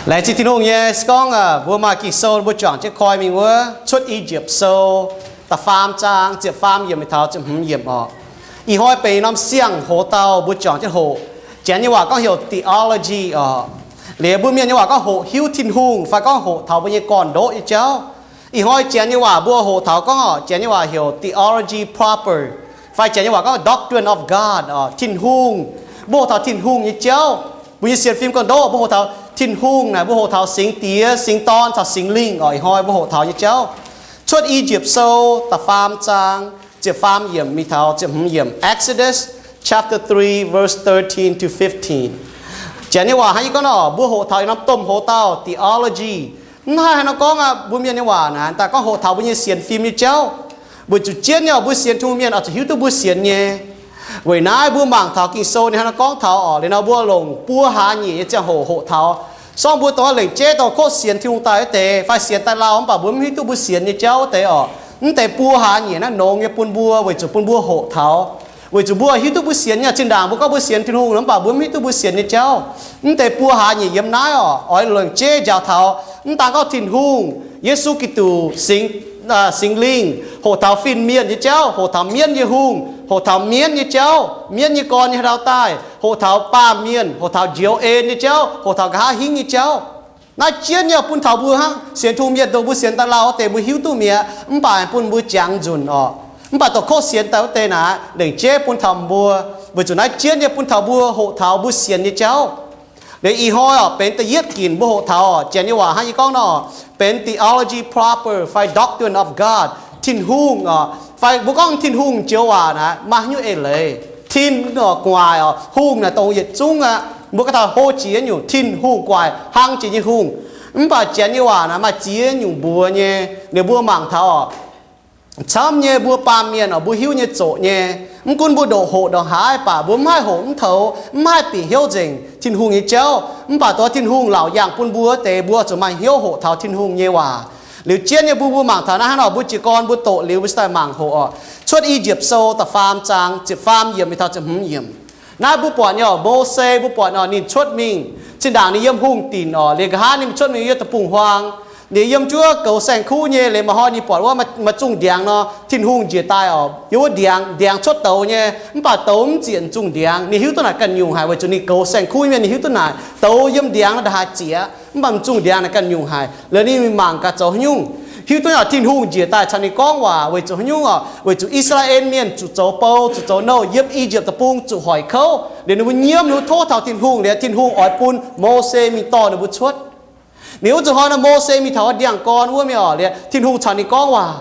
Laengz zingh Tin-Hungh nyei, se gorngv mbuo maaih Ging-Sou mbuo juangc jienv koi mingh wuov, Cuotv I^yipv Sou da'faam zaang ziepc faam yiemc mingh taux ziepc hmz yiemc oc. Ih hnoi benx norm siang-hoc dauh mbuo juangc jienv hoqc. Janx nyei waac gorngv heuc theology oc. Liuz mbuo mienh nyei waac gorngv hoqc hiuv Tin-Hungh fai gorngv hoqc taux mbuo nyei gorn-ndoqv nyei jauv. Ih hnoi Janx nyei waac mbuo hoqc taux gorngv, Janx nyei waac heuc theology proper, fai Janx nyei waac gorngv doctrine of God oc, Tin-Hungh. Mbuo hoqc taux Tin-Hungh nyei jauv. Mbuo nyei sienx fim gorn-ndoqv mbuo hoqc taux Tin-Hungh naaic, mbuo hoqc taux Singx Diex, Singx Dorn caux Singx Lingh oc. Ih hnoi mbuo hoqc taux nyei jauv, Cuotv I^yipv Sou da'faam zaang ziepc faam yiemc mingh taux ziepc hmz yiemc. Exodus chapter three, verse thirteen to fifteen. Janx nyei waac hnangv yie gorngv nor, mbuo hoqc taux ih norm domh hoc dauh theology. Mv haih haaix nor gorngv aqv, mbuo mienh nyei waac naaic daaih gorngv hoqc taux mbuo nyei sienx fim nyei jauv. Weic zuqc jienv nyei oc, mbuo sienx Tin-Hungh mienh oix zuqc hiuv duqv mbuo sienx nyei. Weic naaiv mbuo mangc taux Ging-Sou ninh hnangv naaiv gorngv taux oc, liuz nor mbuo longc buo hlaax nyieqc nyei ziangh hoc hoqc taux. Sorng mbuo dongh lengc jeiv dongh kov sienx Tin-Hungh daaih wuov deix fai sienx daaih lauh mv baac mbuo mv hiuv duqv mbuo sienx nyei jauv wuov deix oc, mv deix buo hlaax nyieqc naaiv nongx nyei bun mbuo weic zuqc bun mbuo hoqc taux. Weic zuqc mbuo hiuv duqv mbuo sienx nyei. Zinh ndaangc mbuo gorngv mbuo sienx Tin-Hungh nor mv baac mbuo mv hiuv duqv mbuo sienx nyei jauv. Mv deix buo hlaax nyieqc yiem naaiv oc, oix longc jeiv njaaux taux mv daan gorngv Tin-Hungh, Yesu Giduc, Singx, Singx Lingh, hoqc taux fin-mienh nyei jauv, hoqc taux mienv nyei hungh, hoqc taux mienv nyei jauv, mienv nyei gorn nyei haaix dauh daaih, hoqc taux baamh mienh, hoqc taux njoux en nyei jauv, hoqc taux nqa'haav hingv nyei jauv. Naaiv jienv nyei bun taux mbuo hnangv. Sienx Tin-Hungh mienh dongh mbuo sienx daaih lauh wuov deix mbuo hiuv duqv mi'aqv, mv baac bun mbuo jangx nzunc oc. Mv baac dongh kov sienx daaih wuov deix naaic lengc jeiv bun taux mbuo, weic zuqc naaiv jienv nyei bun taux mbuo hoqc taux mbuo sienx nyei jauv. Liuz ih hnoi oc, benx da'yietv ginc mbuo hoqc taux oc, Janx nyei waac hnangv yie gorngv nor, benx theology proper fai doctrine of God, Tin-Hungh oc. Fai mbuo gorngv Tin-Hungh joux waac naaic maaih haaix nyungc eix leiz? Tin oc, gu'nguaaic oc, hungh naaic dongh yietc zungv aqv. Mbuo gorngv taux hlo jiex nyungc, Tin-Hungh gu'nguaaic hlang jiex nyei hungh. Mv baac Janx nyei waac naaic maaih ziex nyungc mbuox nyei. Liuz mbuo mangc taux oc, camv nyei mbuo baamh mienh oc, mbuo hiuv nyei zoqc nyei. Mv gunv mbuo ndoqc hoqc ndongc haaix, mv baac mbuo mv haih hoqc mv toux, mv haih bieqc hnyouv nzengc Tin-Hungh nyei jauv. Mv baac dongh Tin-Hungh laauc yangh bun mbuo wuov deix, mbuo zuqc maaih hnyouv hoqc taux Tin-Hungh nyei waac. Liuz jienv nyei mbuo, mbuo mangc taux naaiv hnangv nor, mbuo jiez gorn mbuo doqc liuz mbuo cingx daaih mangc hoqc oc. Cuotv I^yipv Sou da'faam zaang ziepc faam yiemc mingh taux ziepc hmz yiemc. Naaiv mbuo buatc nyei oc, Mose mbuo buatc oc, ninh cuotv mingh, zinh ndaangc ninh yiem hungh dinc oc, liuz nqa'haav ninh cuotv mingh yiem deic-bung-huaang, liuz yiem jienv wuov goux saeng-kuv nyei. Liuz maaih hnoi ninh buatc wuov maaih zungh ndiangx nor, Tin-Hungh njiec daaih oc, yiem wuov ndiangx, ndiangx cuotv douz nyei, mv baac douz mv ziec zungh ndiangx. Ninh hiuv duqv naaic ganh nyungc haic, weic zuqc ninh goux saeng-kuv mienh, ninh hiuv duqv naaic douz yiem ndiangx naaiv ndongc haaix ziec, mv baac zungh ndiangx naaic ganh nyungc haic. Liuz ninh mingh mangc gaax zoux haaix nyungc, hiuv duqv naaic Tin-Hungh njiec daaih caux ninh gorngv waac. Weic zuqc haaix nyungc oc? Weic zuqc I^saa^laa^en Mienh zuqc zoux bou, zuqc zoux nouh, yiem I^yipv Deic-Bung zuqc hoic kouv. Liuz ninh mbuo nyiemv, ninh mbuo tov taux Tin-Hungh, liuz Tin-Hungh oix bun Mose mingh dorh ninh mbuo cuotv. Liuz wuov zanc hnoi nor Mose mingh taux wuov ndiangx-gorn wuov mingh oc, liuz Tin-Hungh caux ninh gorngv waac.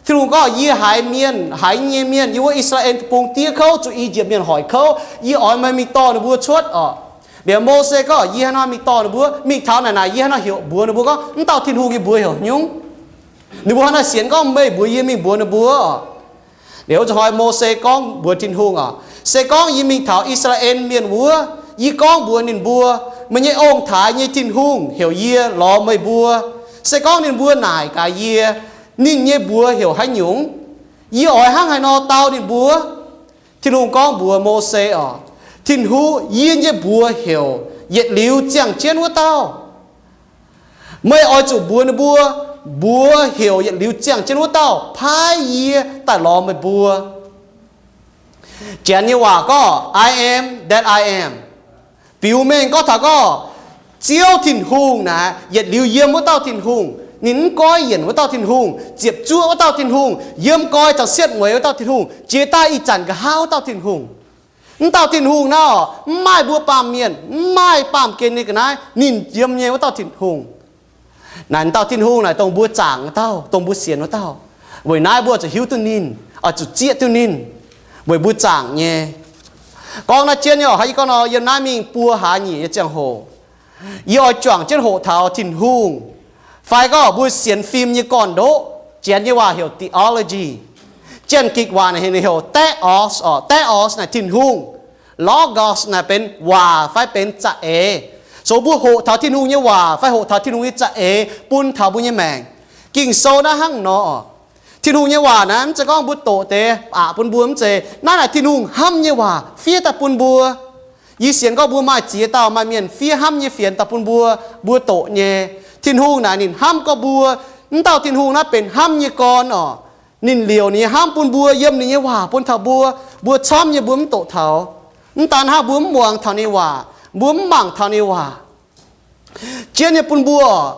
Tin-Hungh gorngv, yie haiz mienh, haiz nyei mienh yiem wuov I^saa^laa^en Deic-Bung diev kouv, zuqc I^yipv Mienh hoic kouv, yie oix meih mingh dorh ninh mbuo cuotv oc. Liuz Mose gorngv, yie haaix nor mingh dorh ninh mbuo? Mingh taux naaic naaic yie haaix nor heuc mbuox ninh mbuo gorngv, wuov dauh Tin-Hungh yie mbuox heuc haaix nyungc? Ninh mbuo haaix nor sienx gorngv meih mbuox yie mingh mbuox ninh mbuo oc. Liuz wuov zanc hnoi Mose gorngv mbuox Tin-Hungh oc, se gorngv yie mingh taux I^saa^laa^en Mienh wuov, yie gorngv mbuox ninh mbuo, meih nyei ong-taaix nyei Tin-Hungh heuc yie lorz meih mbuo. Se gorngv ninh mbuo naaic gaax yie, ninh nyei mbuox heuc haaix nyungc? Yie oix hnangv haaix nor dau ninh mbuo? Tin-Hungh gorngv mbuox Mose oc, Tin-Hungh, yie nyei mbuox heuc Yietc Liuz Ziangh Jienv Wuov Dauh. Meih oix zuqc mbuox ninh mbuo, mbuox heuc Yietc Liuz Ziangh Jienv Wuov Dauh paaiv yie daaih lorz meih mbuo. Janx nyei waac gorngv, I am that I am. Biux mengh gorngv taux gorngv, Ziouv Tin-Hungh naaic yietc liuz yiem wuov dauh Tin-Hungh. Ninh mv goiv yienc wuov dauh Tin-Hungh, ziepc zuoqv wuov dauh Tin-Hungh, yiem nqoi caux sietv mueiz wuov dauh Tin-Hungh, jiex daaih ih zanc nqa'haav wuov dauh Tin-Hungh. Wuov dauh Tin-Hungh naaiv mv maaih mbuo baamh mienh, mv maaih baamh gen nyei ga'naaiv, ninh yiem nyei wuov dauh Tin-Hungh. Naaic dauh Tin-Hungh naaic dongh mbuo zaangc wuov dauh, dongh mbuo sienx wuov dauh. Weic naaiv mbuo zuqc hiuv duqv ninh, oix zuqc zieqv duqv ninh, weic mbuo zaangc nyei. Gorngv naaiv jienv nyei oc, hnangv yie gorngv nor, yiem naaiv mingh buo hlaax nyieqc nyei ziangh hoc, yie oix juangc jienv hoqc taux Tin-Hungh, fai gorngv mbuo sienx fim nyei gorn-ndoqv. Janx nyei waac heuc theology. Janx-Gikc waac naaic heuc theos oc, theos naaic Tin-Hungh. Logos naaic benx waac fai benx za'eix. So mbuo hoqc taux Tin-Hungh nyei waac fai hoqc taux Tin-Hungh nyei za'eix bun taux mbuo nyei maengc. Ging-Sou naaiv hnangv nor oc. Tin-Hungh nyei waac naaiv mv zeiz gorngv mbuo doqc deix aqc bun mbuo, mv zeiz. Naaiv naaic Tin-Hungh hnamv nyei waac fiev daaih bun mbuo. Yie sienx gorngv mbuo maaih ziex dauh maaih mienh fiev hnamv nyei fienx daaih bun mbuo, mbuo doqc nyei. Tin-Hungh naaic ninh hnamv gorngv mbuo, mv dauh Tin-Hungh naaiv benx hnamv nyei gorn oc. Ninh liouc ninh nyei hnamv bun mbuo, yiem ninh nyei waac bun taux mbuo, mbuo camv nyei mbuo mv doqc taux. Mv daan hnangv, mbuo mv muangx taux ninh nyei waac, mbuo mv mangc taux ninh nyei waac. Jienv nyei bun mbuo oc.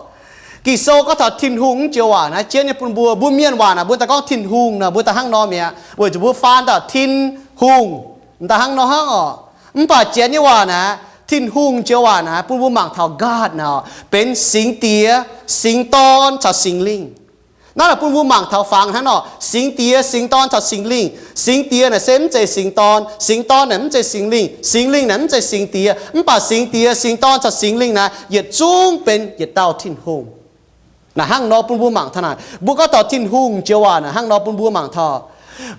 Ging-Sou gorngv taux Tin-Hungh wuov joux waac naaiv, jienv nyei bun mbuo, mbuo mienh waac naaic mbuo daaih gorngv Tin-Hungh nor, mbuo daaih hnangv nor mi'aqv, weic zuqc mbuo faan dauh Tin-Hungh, daaih hnangv nor hnangv oc. Mv baac Janx nyei waac naaiv, Tin-Hungh joux waac naaiv bun mbuo mangc taux God naaic, benx Singx Diex, Singx Dorn caux Singx Lingh. Naaiv naaic bun mbuo mangc taux fangx hnangv nor, Singx Diex, Singx Dorn caux Singx Lingh. Singx Diex naaic se mv zeiz Singx Dorn, Singx Dorn naaic mv zeiz Singx Lingh, Singx Lingh naaic mv zeiz Singx Diex. Mv baac Singx Diex, Singx Dorn caux Singx Lingh naaic yietc zungv benx yietc dauh Tin-Hungh. Naaic hnangv nor bun mbuo mangc taux naaic. Mbuo gorngv taux Tin-Hungh joux waac naaic hnangv nor bun mbuo mangc taux,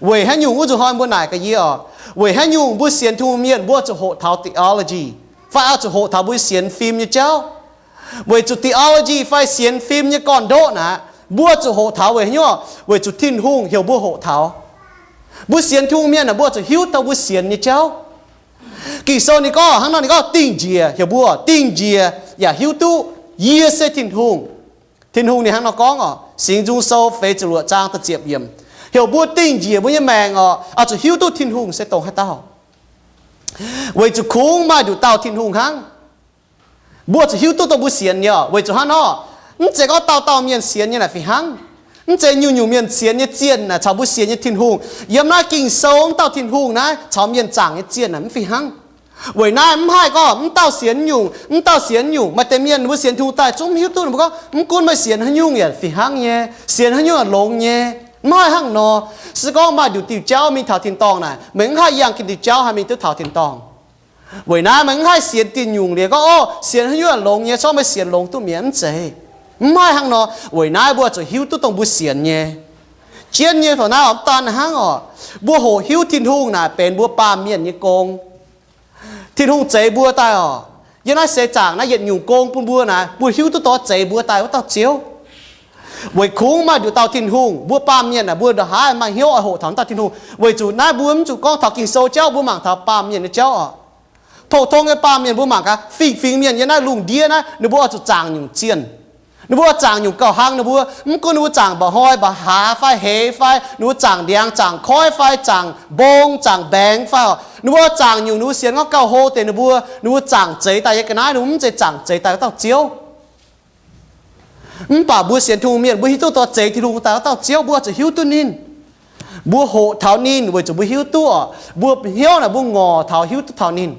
weic haaix nyungc wuov zuqc hnoi mbuo naaic ga'yie oc, weic haaix nyungc mbuo sienx Tin-Hungh mienh mbuo zuqc hoqc taux theology, fai oix zuqc hoqc taux mbuo sienx fim nyei jauv? Weic zuqc theology fai sienx fim nyei gorn-ndoqv naaic, mbuo zuqc hoqc taux weic haaix nyungc? Weic zuqc Tin-Hungh heuc mbuo hoqc taux. Mbuo sienx Tin-Hungh mienh aah, mbuo zuqc hiuv taux mbuo sienx nyei jauv. Ging-Sou ninh gorngv hnangv nor, ninh gorngv dingh njiec, heuc mbuo dingh njiec yaac hiuv duqv yie se Tin-Hungh. Tin-Hungh ninh hnangv nor gorngv oc, Singx Nzung Sou feix ziepc luoqc zaang da'ziepc yiemc, heuc mbuo dingh njiec mbuo nyei maengc oc, oix zuqc hiuv duqv Tin-Hungh se dongh haaix dauh. Weic zuqc kungx maaih nduqc dauh Tin-Hungh hnangv. Mbuo zuqc hiuv duqv dongh mbuo sienx nyei oc. Weic zuqc hnangv nor, mv zeiz gorngv dauh dauh mienh sienx nyei naaic fih hnangv. Mv zeiz nyungc-nyungc mienh sienx nyei zienh naaic caux mbuo sienx nyei Tin-Hungh, yiem naaiv Ging-Sou wuov dauh Tin-Hungh naaiv caux mienh zaangc nyei zienh naaic mv fih hnangv. Weic naaiv mv haih gorngv mv dauh sienx nyungc, mv dauh sienx nyungc. Maaih deix mienh mbuo sienx Tin-Hungh daaih zungv mv hiuv duqv, ninh mbuo gorngv mv gunv meih sienx haaix nyungc yaac fih hnangv nyei, sienx haaix nyungc yaac longx nyei. Mv haih hnangv nor. Se gorngv maaih nduqc diuh jauv mingh taux tin-dorngh naaic, meih mv haih yangh gin diuh jauv haih mingh duqv taux tin-dorngh. Weic naaiv meih mv haih sienx diuh nyungc liuz gorngv, Ov, sienx haaix nyungc yaac longx nyei, se gorngv meih sienx longx duqv mi'aqv, mv zeiz. Mv haih hnangv nor. Weic naaiv mbuo zuqc hiuv duqv dongh mbuo sienx nyei. Jienv nyei fou naaiv oc, mv daan hnangv oc, mbuo hoqc hiuv Tin-Hungh naaic benx mbuo baamh mienh nyei gong. Tin-Hungh zeix mbuo daaih oc, yiem naaiv seix zaangc naaiv yietc nyungc gong bun mbuo naaic, mbuo hiuv duqv dongh zeix mbuo daaih wuov dauh Ziouv. Weic kungx maaih nduqc dauh Tin-Hungh, mbuo baamh mienh aah, mbuo ndongc haaix maaih hnyouv oix hoqc taux dauh Tin-Hungh. Weic zuqc naaiv mbuo mv zuqc gorngv taux Ging-Sou jauv, mbuo mangc taux baamh mienh nyei jauv oc. Pou-tong nyei baamh mienh mbuo mangc gaax, fingx-fingx mienh yiem naaiv lungh ndiev naaiv, ninh mbuo oix zuqc zaangc nyungc zienh. Ninh mbuo oix zaangc nyungc gauh hnangv, ninh mbuo mv gunv ninh mbuo zaangc mba'hnoi mba'haav fai heix fai, ninh mbuo zaangc ndiangx zaangc koiv fai zaangc mbong zaangc mbaengx fai oc, ninh mbuo oix zaangc nyungc ninh mbuo sienx gorngv gauh hlo deix ninh mbuo, ninh mbuo zaangc zeix daaih yiem ga'naaiv, ninh mbuo mv zeiz zaangc zeix daaih wuov dauh Ziouv. Mv baac mbuo sienx Tin-Hungh mienh, mbuo hiuv duqv dongh zeix Tin-Hungh daaih wuov dauh Ziouv, mbuo zuqc hiuv duqv ninh. Mbuo hoqc taux ninh weic zuqc mbuo hiuv duqv oc. Mbuo hnyouv naaic mbuo ngorc taux hiuv duqv taux ninh.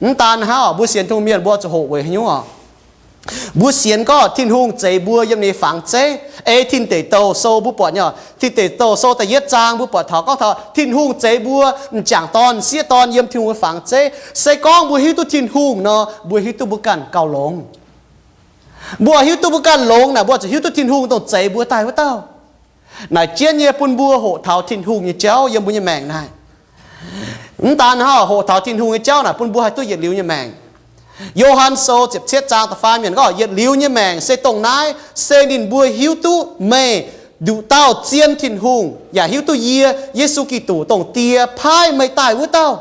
Mv daan hnangv oc, mbuo sienx Tin-Hungh mienh mbuo zuqc hoqc weic haaix nyungc oc? Mbuo sienx gorngv Tin-Hungh zeix mbuo yiem ninh nyei fangx zeiv. Ei Tin Deic Douh Sou mbuo buatc nyei oc. Tin Deic Douh Sou da'yietv zaang mbuo buatc taux gorngv taux Tin-Hungh zeix mbuo m'jangc dorn, m'sieqv dorn yiem Tin-Hungh nyei fangx zeiv. Se gorngv mbuo hiuv duqv Tin-Hungh nor, mbuo hiuv duqv mbuo ganh gauh longx. Mbuo hiuv duqv mbuo ganh longx naaic, mbuo zuqc hiuv duqv Tin-Hungh dongh zeix mbuo daaih wuov dauh. Naaic jienv nyei bun mbuo hoqc taux Tin-Hungh nyei jauv yiem mbuo nyei maengc naaiv. Mv daan hnangv, hoqc taux Tin-Hungh nyei jauv naaic bun mbuo haih duqv yietc liuz nyei maengc. Yo^han Sou ziepc cietv zaang da'faam yiemc gorngv, yietc liuz nyei maengc se dongh naaiv, se ninh mbuo hiuv duqv meih nduqc dauh zien Tin-Hungh, yaac hiuv duqv yie, Yesu Giduc, dongh Die paaiv meih daaih wuov dauh.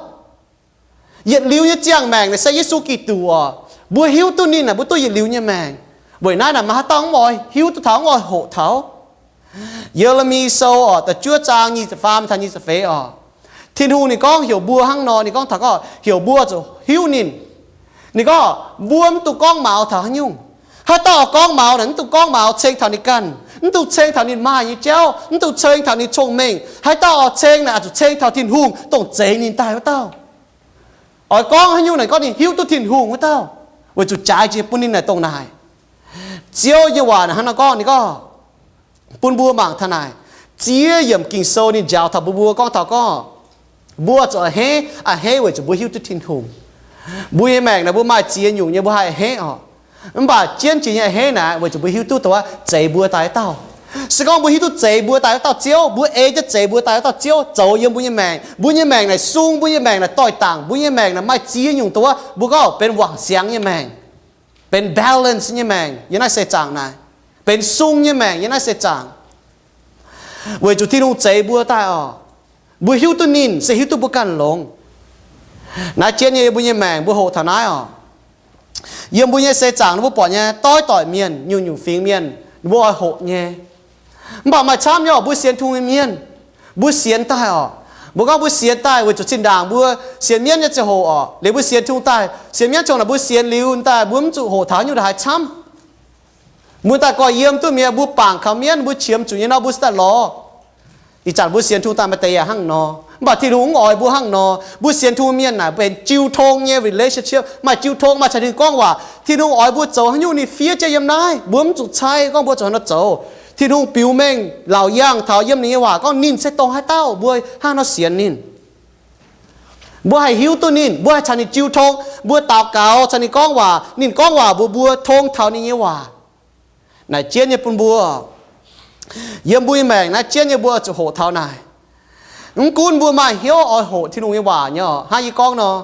Yietc liuz nyei ziangh maengc naaic se Yesu Giduc oc. Mbuo hiuv duqv ninh naaic, mbuo duqv yietc liuz nyei maengc. Weic naaiv naaic maaih haaix dauh mv oix hiuv duqv taux, mv oix hoqc taux? Ye^le^mi Sou oc, da'juov zaang nyic ziepc faam taux nyic ziepc feix oc. Tin-Hungh ninh gorngv heuc mbuo hnangv nor, ninh gorngv taux gorngv heuc mbuo zuqc hiuv ninh. Ninh gorngv mbuo mv dungx gorngv maux taux haaix nyungc. Haaix dauh gorngv maux naaic, mv dungx gorngv maux ceng taux ninh ganh, mv dungx ceng taux ninh maaih nyei jauv, mv dungx ceng taux ninh cong-mengh. Haaix dauh oix ceng naaic, oix zuqc ceng taux Tin-Hungh dongh zeix ninh daaih wuov dauh. Oix gorngv haaix nyungc naaic, gorngv ninh hiuv duqv Tin-Hungh wuov dauh, weic zuqc jaaix jiex bun ninh naaic dongh naaic. Ziouv nyei waac naaic hnangv nor gorngv, ninh gorngv, bun mbuo mangc taux naaic, ziex yiemc Ging-Sou ninh njaaux taux mbuo, mbuo gorngv taux gorngv, mbuo zuqc a'hneiv, a'hneiv weic zuqc mbuo hiuv duqv Tin-Hungh. Mbuo nyei maengc naaic mbuo maaih ziex nyungc nyei mbuo haih a'hneiv oc. Mv baac jienv jiex nyei a'hneiv naaic weic zuqc mbuo hiuv duqv dongh wuov zeix mbuo daaih wuov dauh. Se gorngv mbuo hiuv duqv zeix mbuo daaih wuov dauh Ziouv, mbuo ei jienv zeix mbuo daaih wuov dauh Ziouv zoux yiem mbuo nyei maengc, mbuo nyei maengc naaic sung, mbuo nyei maengc naaic doix-dangc, mbuo nyei maengc naaic maaih ziex nyungc dongh wuov mbuo gorngv benx wangc siangx nyei maengc, benx balance nyei maengc yiem naaiv seix zaangc naaic, benx sung nyei maengc yiem naaiv seix zaangc. Weic zuqc Tin-Hungh zeix mbuo daaih oc, mbuo hiuv duqv ninh se hiuv duqv mbuo ganh longx. Naaiv jienv nyei yiem mbuo nyei maengc mbuo hoqc taux naaiv oc. Yiem mbuo nyei seix zaangc mbuo buatc nyei doix-doic mienh, nyungc-nyungc fingx mienh, mbuo oix hoqc nyei. Mv baac maaih camv nyei oc, mbuo sienx Tin-Hungh nyei mienh, mbuo sienx daaih oc. Mbuo gorngv mbuo sienx daaih weic zuqc zinh ndaangc mbuo sienx mienv nyei ziangh hoc oc, liuz mbuo sienx Tin-Hungh daaih, sienx mienv ziangh hoc naaic mbuo sienx liuz daaih mbuo mv zuqc hoqc taux nyungc haaix camv. Mbuo daaih gorx-youz duqv mi'aqv, mbuo bangc kaux mienv, mbuo qiemx zuqc nyei nor mbuo se daaih lorz. Ih zanc mbuo sienx Tin-Hungh daaih maaih deix yaac hnangv nor, mv baac Tin-Hungh mv oix mbuo hnangv nor. Mbuo sienx Tin-Hungh mienh naaic benx jiu tong nyei relationship, maaih jiu tong, maaih caux Tin-Hungh gorngv waac. Tin-Hungh oix mbuo zoux haaix nyungc ninh fiev jienv yiem naaiv, mbuo mv zuqc caaiv gorngv mbuo zuqc haaix nor zoux. Tin-Hungh biux mengh laauc yaangh taux yiem ninh nyei waac gorngv ninh se dongh haaix dauh, mbuo hnangv haaix nor sienx ninh. Mbuo haih hiuv duqv ninh, mbuo haih caux ninh jiu tong, mbuo daux gaux caux ninh gorngv waac, ninh gorngv waac mbuox mbuo tong taux ninh nyei waac. Naaic jienv nyei bun mbuo, yiem mbuo nyei maengc naaiv jienv nyei mbuo zuqc hoqc taux naaic. Mv gunv mbuo maaih hnyouv oix hoqc Tin-Hungh nyei waac nyei oc, hnangv yie gorngv nor,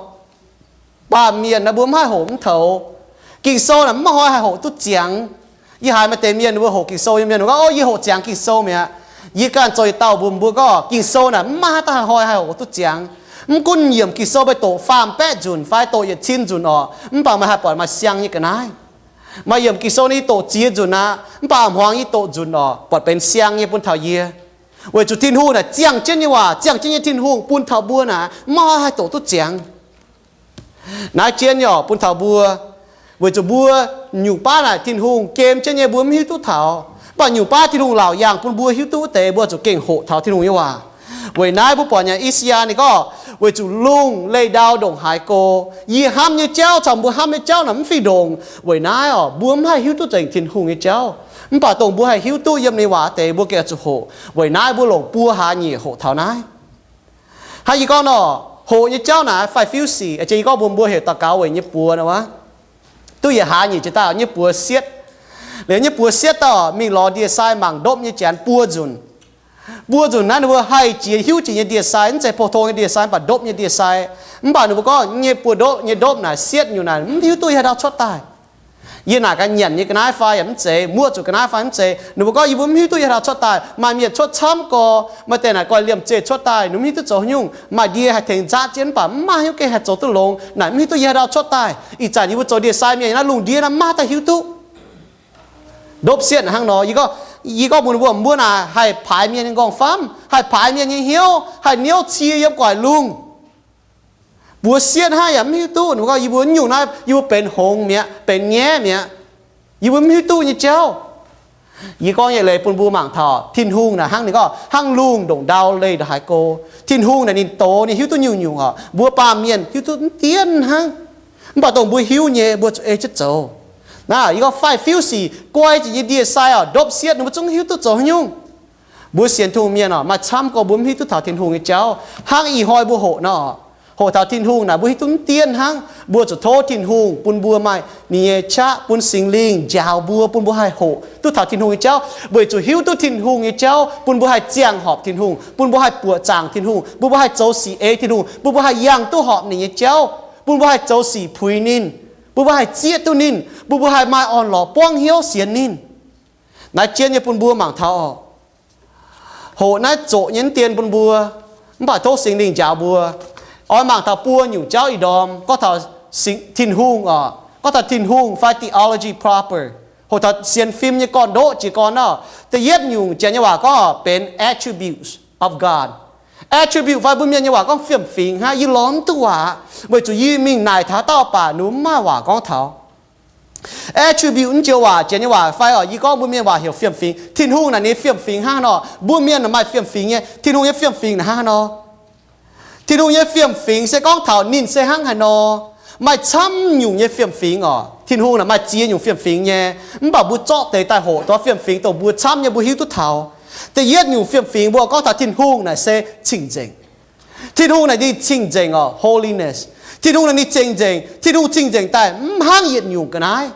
baamh mienh naaiv mbuo mv haih hoqc mv toux. Ging-Sou naaic mv maaih hnoi haih hoqc duqv ziangx. Yie haiz maaih deix mienh mbuo hoqc Ging-Sou nyei mienh gorngv, O, yie hoqc ziangx Ging-Sou mi'aqv. Yie ganh zoux yietc dauh mbuox mbuo gorngv, Ging-Sou naaic mv maaih haaix dauh hnoi haih hoqc duqv ziangx. Mv gunv yiemc Ging-Sou meih doqc faam-baeqv nzunc fai doqc yietc cin nzunc oc, mv baac meih haih buatc maaih siang nyei ga'naaiv. Maaih yiemc Ging-Sou naaiv yie doqc ziex nzunc aqv, mv baac a'hmuangx yie doqc nzunc oc, buatc benx siang nyei bun taux yie. Weic zuqc Tin-Hungh naaic ziangh jienv nyei waac, ziangh jienv nyei Tin-Hungh bun taux mbuo naaic mv maaih haaix dauh hoqc duqv ziangx. Naaiv jienv nyei oc bun taux mbuo, weic zuqc mbuo nyungc baav naaic Tin-Hungh gem jienv nyei mbuo mv hiuv duqv taux. Mv baac nyungc baav Tin-Hungh laauc yaangh bun mbuo hiuv duqv wuov deix mbuo zuqc gengh hoqc taux Tin-Hungh nyei waac. Weic naaiv mbuo buatc nyei I^saa^yaa ninh gorngv, Weic zuqc lungh leih ndau ndongc haaix go, yie hnamv nyei jauv caux mbuo hnamv nyei jauv naaic mv fih ndongc. Weic naaiv oc mbuo mv haih hiuv duqv nzengc Tin-Hungh nyei jauv. Mv baac dongh mbuo haih hiuv duqv yiem ninh waac deix mbuo gengh zuqc hoqc. Weic naaiv mbuo longc buo hlaax nyieqc hoqc taux naaiv. Hnangv yie gorngv nor, hoqc nyei jauv naaic faix-fiuv sic, jiex yie gorngv mbuo mbuo heuc daux gaux weic nyei buoz nor wuov, duqv yietc hlaax nyieqc jiex daaih nyei buoz sietv. Liuz nyei buoz sietv daaih mingh lorz ndie-sai mangc ndopv nyei janx buo nzunc. Buo nzunc naaiv ninh mbuo haih jiex hiuv jiex nyei ndie-sai, mv zeiz pou-tong nyei ndie-sai, mv baac ndopv nyei ndie-sai. Mv baac ninh mbuo gorngv nyei buoz ndopv, nyei ndopv naaic sietv nyungc naaic mv hiuv duqv yie haaix dauh cuotv daaih. Yie naaic ga'nyiec nyei ga'naaiv fai yaac mv zeiz, muoqv zuqc ga'naaiv fai mv zeiz. Ninh mbuo gorngv yie mbuo mv hiuv duqv yie haaix dauh cuotv daaih. Maaih mienh cuotv camv gorx, maaih deix naaic gorx-liemh zeih cuotv daaih, ninh mbuo mv hiuv duqv zoux haaix nyungc. Maaih ndie haih tengx nzatv jienv, mv baac mv maaih haaix nyungc gengh haih zoux duqv longx. Naaic mv hiuv duqv yie haaix dauh cuotv daaih. Ih zanc yie mbuo zoux ndie-sai mienh naaiv lungh ndiev naaiv mv maaih dauh hiuv duqv. Ndopv sietv hnangv nor, yie gorngv, yie gorngv mbuox mbuo, mbuo naaic haih paaix mienh nyei nqorngv-famv, haih paaix mienh nyei hnyouv, haih niouv cie yiem gu'nguaaic lungh. Buoz sietv hnangv yaac mv hiuv duqv. Ninh mbuo gorngv yie mbuo nyungc naaiv yie mbuo benx hngongx mi'aqv, benx nyaiv mi'aqv. Yie mbuo mv hiuv duqv nyei jauv. Yie gorngv nyei leiz bun mbuo mangc taux Tin-Hungh naaic hnangv ninh gorngv hnangv lungh ndongc ndau leih ndongc haaix go. Tin-Hungh naaic ninh doz, ninh hiuv duqv nyungc-nyungc oc. Mbuo baamh mienh hiuv duqv mv dienv hnangv. Mv baac dongh mbuo hiuv nyei mbuo zuqc ei jienv zoux. Naaiv yie gorngv faix-fiuv sic guai jiex nyei ndie-sai oc, ndopv sietv ninh mbuo zungv hiuv duqv zoux haaix nyungc. Mbuo sienx Tin-Hungh mienh oc, maaih camv gorx mbuo mv hiuv duqv taux Tin-Hungh nyei jauv. Hnangv ih hnoi mbuo hoqc nor, hoqc taux Tin-Hungh naaic mbuo hiuv duqv mv dienv hnangv. Mbuo zuqc tov Tin-Hungh bun mbuo maaih ninh nyei qaqv, bun Singx Lingh njaaux mbuo, bun mbuo haih hoqc duqv taux Tin-Hungh nyei jauv. Weic zuqc hiuv duqv Tin-Hungh nyei jauv bun mbuo haih ziangh horpc Tin-Hungh, bun mbuo haih buoqc zaangc Tin-Hungh, bun mbuo haih zoux sic ei Tin-Hungh, bun mbuo haih yangh duqv horpc ninh nyei jauv, bun mbuo haih zoux sic puix ninh, bun mbuo haih zieqv duqv ninh, bun mbuo haih maaih orn-lorqc buangv hnyouv sienx ninh. Naaiv jienv nyei bun mbuo mangc taux oc. Hoqc naaiv zoqc nyei mv dien bun mbuo, mv baac tov Singx Lingh njaaux mbuo. Oix mangc taux buo nyungc jauv ih ndorm gorngv taux Singx, Tin-Hungh oc, gorngv taux Tin-Hungh fai theology proper. Hoqc taux sienx fim nyei gorn-ndoqv jiez gorn nor, da'yietv nyungc Janx nyei waac gorngv benx attributes of God. Attribute fai mbuo Mienh nyei waac gorngv fiem-fingx hnangv, yie lorz mv duqv waac, weic zuqc yie mingh naaic taux haaix dauh baac ninh mbuo mv maaih waac gorngv taux. Attribute naaiv joux waac, Janx nyei waac fai oc, yie gorngv mbuo Mienh waac heuc fiem-fingx. Tin-Hungh naaic ninh fiem-fingx hnangv nor, mbuo Mienh naaic maaih fiem-fingx nyei. Tin-Hungh nyei fiem-fingx naaic hnangv haaix nor? Tin-Hungh nyei fiem-fingx se gorngv taux ninh se hnangv haaix nor. Maaih camv nyungc nyei fiem-fingx oc. Tin-Hungh naaic maaih ziex nyungc fiem-fingx nyei, mv baac mbuo zorqv deix daaih hoqc dongh fiem-fingx dongh mbuo camv nyei mbuo hiuv duqv taux. Da'yietv nyungc fiem-fingx mbuo gorngv taux Tin-Hungh naaic se cing-nzengc. Tin-Hungh naaic ninh cing-nzengc oc, holiness. Tin-Hungh naaic ninh cing-nzengc. Tin-Hungh cing-nzengc daaih mv hnangv yietc nyungc ga'naaiv.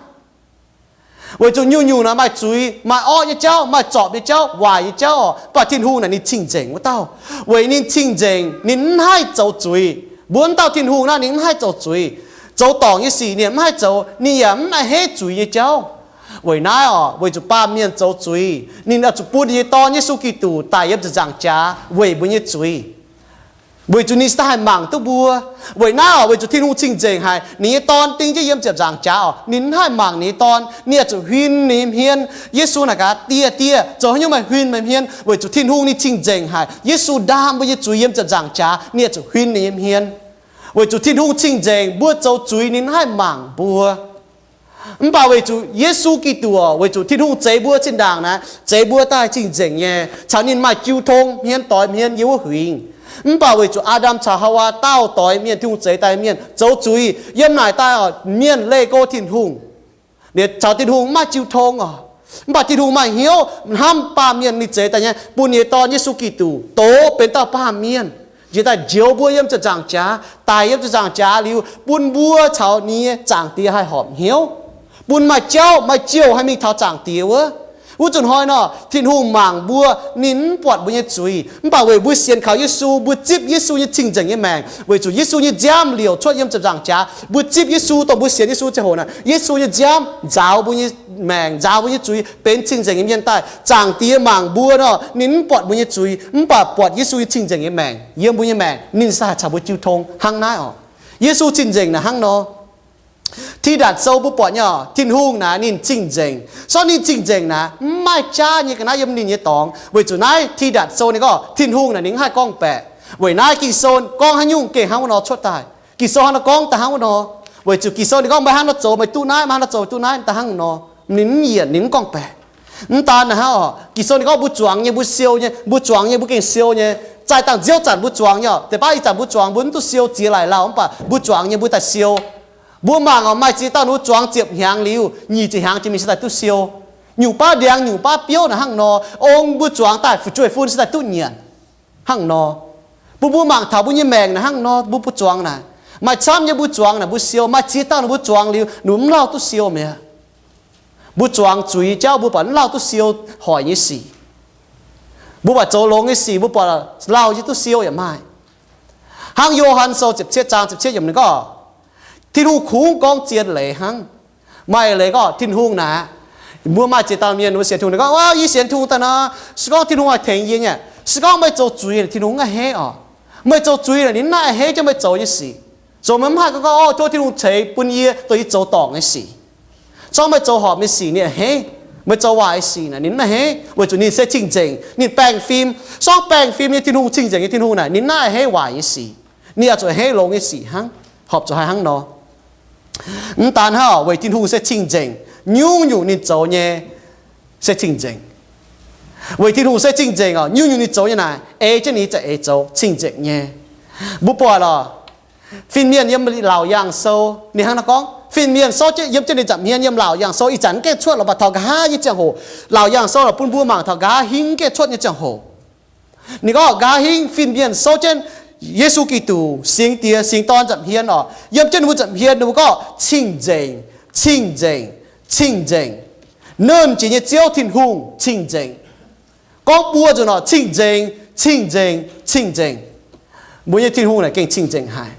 Weic zuqc nyungc-nyungc naaic maaih zuiz, maaih orqv nyei jauv, maaih zorpc nyei jauv, waaic nyei jauv oc. Mv baac Tin-Hungh naaic ninh cing-nzengc wuov dauh. Weic ninh cing-nzengc, ninh mv haih zoux zuiz. Mbuo wuov dauh Tin-Hungh naaic ninh mv haih zoux zuiz. Zoux dorngc nyei sic ninh mv haih zoux, ninh yaac mv a'hneiv zuiz nyei jauv. Weic naaiv oc, weic zuqc baamh mienh zoux zuiz, ninh oix zuqc bun ninh nyei Dorn, Yesu Giduc, daic yiem ziepc nzaangc jaax weic mbuo nyei zuiz. Weic zuqc ninh se daaih haih mangc duqv mbuo. Weic naaiv oc, weic zuqc Tin-Hungh cing-nzengc haic, ninh nyei Dorn ding jienv yiem ziepc nzaangc jaax oc, ninh mv haih mangc ninh nyei Dorn, ninh oix zuqc huin ninh nyei hmien. Yesu naaic gaax, Dieh, dieh, zoux haaix nyungc meih huin meih hmien? Weic zuqc Tin-Hungh ninh cing-nzengc haic. Yesu ndaam mbuo nyei zuiz yiem ziepc nzaangc jaax, ninh oix zuqc huin ninh nyei hmien. Weic zuqc Tin-Hungh cing-nzengc, mbuo zoux zuiz ninh mv haih mangc mbuo. Mv baac weic zuqc Yesu Giduc oc, weic zuqc Tin-Hungh zeix mbuo zinh ndaangc naaiv, zeix mbuo daaih cing-nzengc nyei, caux ninh maaih jiu tong, hmien doix hmien yiem wuov huingx. Mv baac weic zuqc Aa^ndam caux Haawaa dauh doix mienh, Tin-Hungh zeix daaih mienh, zoux zuiz, yiem naaic daaih oc, mienh leih go Tin-Hungh, ninh caux Tin-Hungh mv maaih jiu tong oc. Mv baac Tin-Hungh maaih hnyouv hnamv baamh mienh, ninh zeix daaih nyei, bun ninh nyei Dorn, Yesu Giduc, doz benx dauh baamh mienh, njiec daaih njoux mbuo yiem ziepc nzaangc jaax, daic yiem ziepc nzaangc jaax liuz, bun mbuo caux ninh nyei Zaangc Diex haih horpc hnyouv, bun maaih jauv maaih jouh haih mingh taux Zaangc Diex wuov. Wuov zuqc hnoi nor, Tin-Hungh mangc mbuo, ninh mv buatc mbuo nyei zuiz. Mv baac weic mbuo sienx kaux Yesu, mbuo zipv Yesu nyei cing-nzengc nyei maengc, weic zuqc Yesu nyei nziaamv liouc cuotv yiem ziepc nzaangc jaax. Mbuo zipv Yesu, dongh mbuo sienx Yesu ziangh hoc naaic, Yesu nyei nziaamv nzaaux mbuo nyei maengc, nzaaux mbuo nyei zuiz, benx cing-nzengc nyei mienh daaih. Zaangc Diex mangc mbuo nor, ninh mv buatc mbuo nyei zuiz, mv baac buatc Yesu nyei cing-nzengc nyei maengc yiem mbuo nyei maengc, ninh se haih caux mbuo jiu tong hnangv naaiv oc. Yesu cing-nzengc naaic hnangv nor. Tidatc Sou mbuo buatc nyei oc, Tin-Hungh naaic ninh cing-nzengc. Sortv ninh cing-nzengc naaic, mv maaih jaav nyei ga'naaiv yiem ninh nyei dorngx. Weic zuqc naaiv Tidatc Sou ninh gorngv Tin-Hungh naaic ninh mv haih gorngv-baeqc. Weic naaiv Ging-Sou gorngv haaix nyungc gengh hnangv wuov nor cuotv daaih. Ging-Sou hnangv nor gorngv daaih hnangv wuov nor. Weic zuqc Ging-Sou ninh gorngv meih hnangv nor zoux meih duqv naaiv, meih hnangv nor zoux meih duqv naaiv, daaih hnangv nor. Ninh mv yienc, ninh mv gorngv-baeqc. Mv daan naaiv hnangv oc, Ging-Sou ninh gorngv mbuo zuangx nyei mbuo siou nyei, mbuo zuangx nyei mbuo gengh siou nyei. Zaih dangh nziouv zanc mbuo zuangx nyei oc, deix baav ih zanc mbuo zuangx mbuo mv duqv siou ziex laic lauh, mv baac mbuo zuangx nyei mbuo daaih siou. Mbuo mangc oc, maaih ziex dauh ninh mbuo zuangx ziepc hnyangx liuz, nyic ziepc hnyangx jiex mingh se daaih duqv siou. Nyungc baav ndiangx, nyungc baav biouv naaic hnangv nor, ong mbuo zuangx daaih fu'jueiv-fun se daaih duqv nyanc. Hnangv nor, bun mbuo mangc taux mbuo nyei maengc naaic hnangv nor, mbuo, mbuo zuangx naaic, maaih camv nyei mbuo zuangx naaic mbuo siou, maaih ziex dauh ninh mbuo zuangx liuz, ninh mbuo mv lauh duqv siou mi'aqv. Mbuo zuangx zuiz jauv mbuo buatc mv lauh duqv siou hoic nyei sic. Mbuo buatc zoux longx nyei sic, mbuo buatc lauh jienv duqv siou yaac maaih. Hnangv Yo^han Sou ziepc cietv zaang ziepc cietv yiemc ninh gorngv, Tin-Hungh kungx gorngv zien leiz hnangv. Maaih leiz gorngv Tin-Hungh naaic, mbuo maaih ziex dauh mienh mbuo sienx Tin-Hungh, ninh gorngv, Aav, yie sienx Tin-Hungh daaih nor, se gorngv Tin-Hungh haih tengx yie nyei. Se gorngv meih zoux zuiz, Tin-Hungh mv haih heiv oc. Meih zoux zuiz naaic, ninh mv haih heiv jienv meih zoux nyei sic. Zoux meih mv haih gorngv, Orv, tov Tin-Hungh ceix bun yie, dongh yie zoux dorngc nyei sic. Zorngv meih zoux horpc nyei sic ninh a'hneiv, meih zoux waaic nyei sic naaic ninh mv a'hneiv, weic zuqc ninh se cing-nzengc, ninh baengh fim. Zorngv baengh fim nyei Tin-Hungh, cing-nzengc nyei Tin-Hungh naaic ninh mv haih heiv waaic nyei sic. Ninh oix zuqc heiv longx nyei sic hnangv, horpc zuqc haih hnangv nor. Mv daan hnangv, weic Tin-Hungh se cing-nzengc, nyungc-nyungc ninh zoux nyei se cing-nzengc. Weic Tin-Hungh se cing-nzengc oc, nyungc-nyungc ninh zoux nyei naaic ei jienv ninh za'eix zoux cing-nzengc nyei. Mbuo buatc oc, fin-mienh yiem Laauc Yaangh Sou ninh hnangv naaiv gorngv, fin-mienh sortv jienv yiem jienv ninh nza'hmien yiem Laauc Yaangh Sou, ih zanc mv gaengh cuotv lorqc, mv baac taux nqa'haav nyei ziangh hoc, Laauc Yaangh Sou lorqc, bun mbuo mangc taux nqa'haav hingv mv gaengh cuotv nyei ziangh hoc. Ninh gorngv nqa'haav hingv fin-mienh souv jienv Yesu Giduc, Singx Diex, Singx Dorn nza'hmien oc, yiem jienv ninh mbuo nza'hmien ninh mbuo gorngv cing-nzengc, cing-nzengc, cing-nzengc. Nernh Jiex nyei Ziouv Tin-Hungh cing-nzengc. Gorngv buo nzunc oc, cing-nzengc, cing-nzengc, cing-nzengc. Mbuo nyei Tin-Hungh naaic gengh cing-nzengc haic.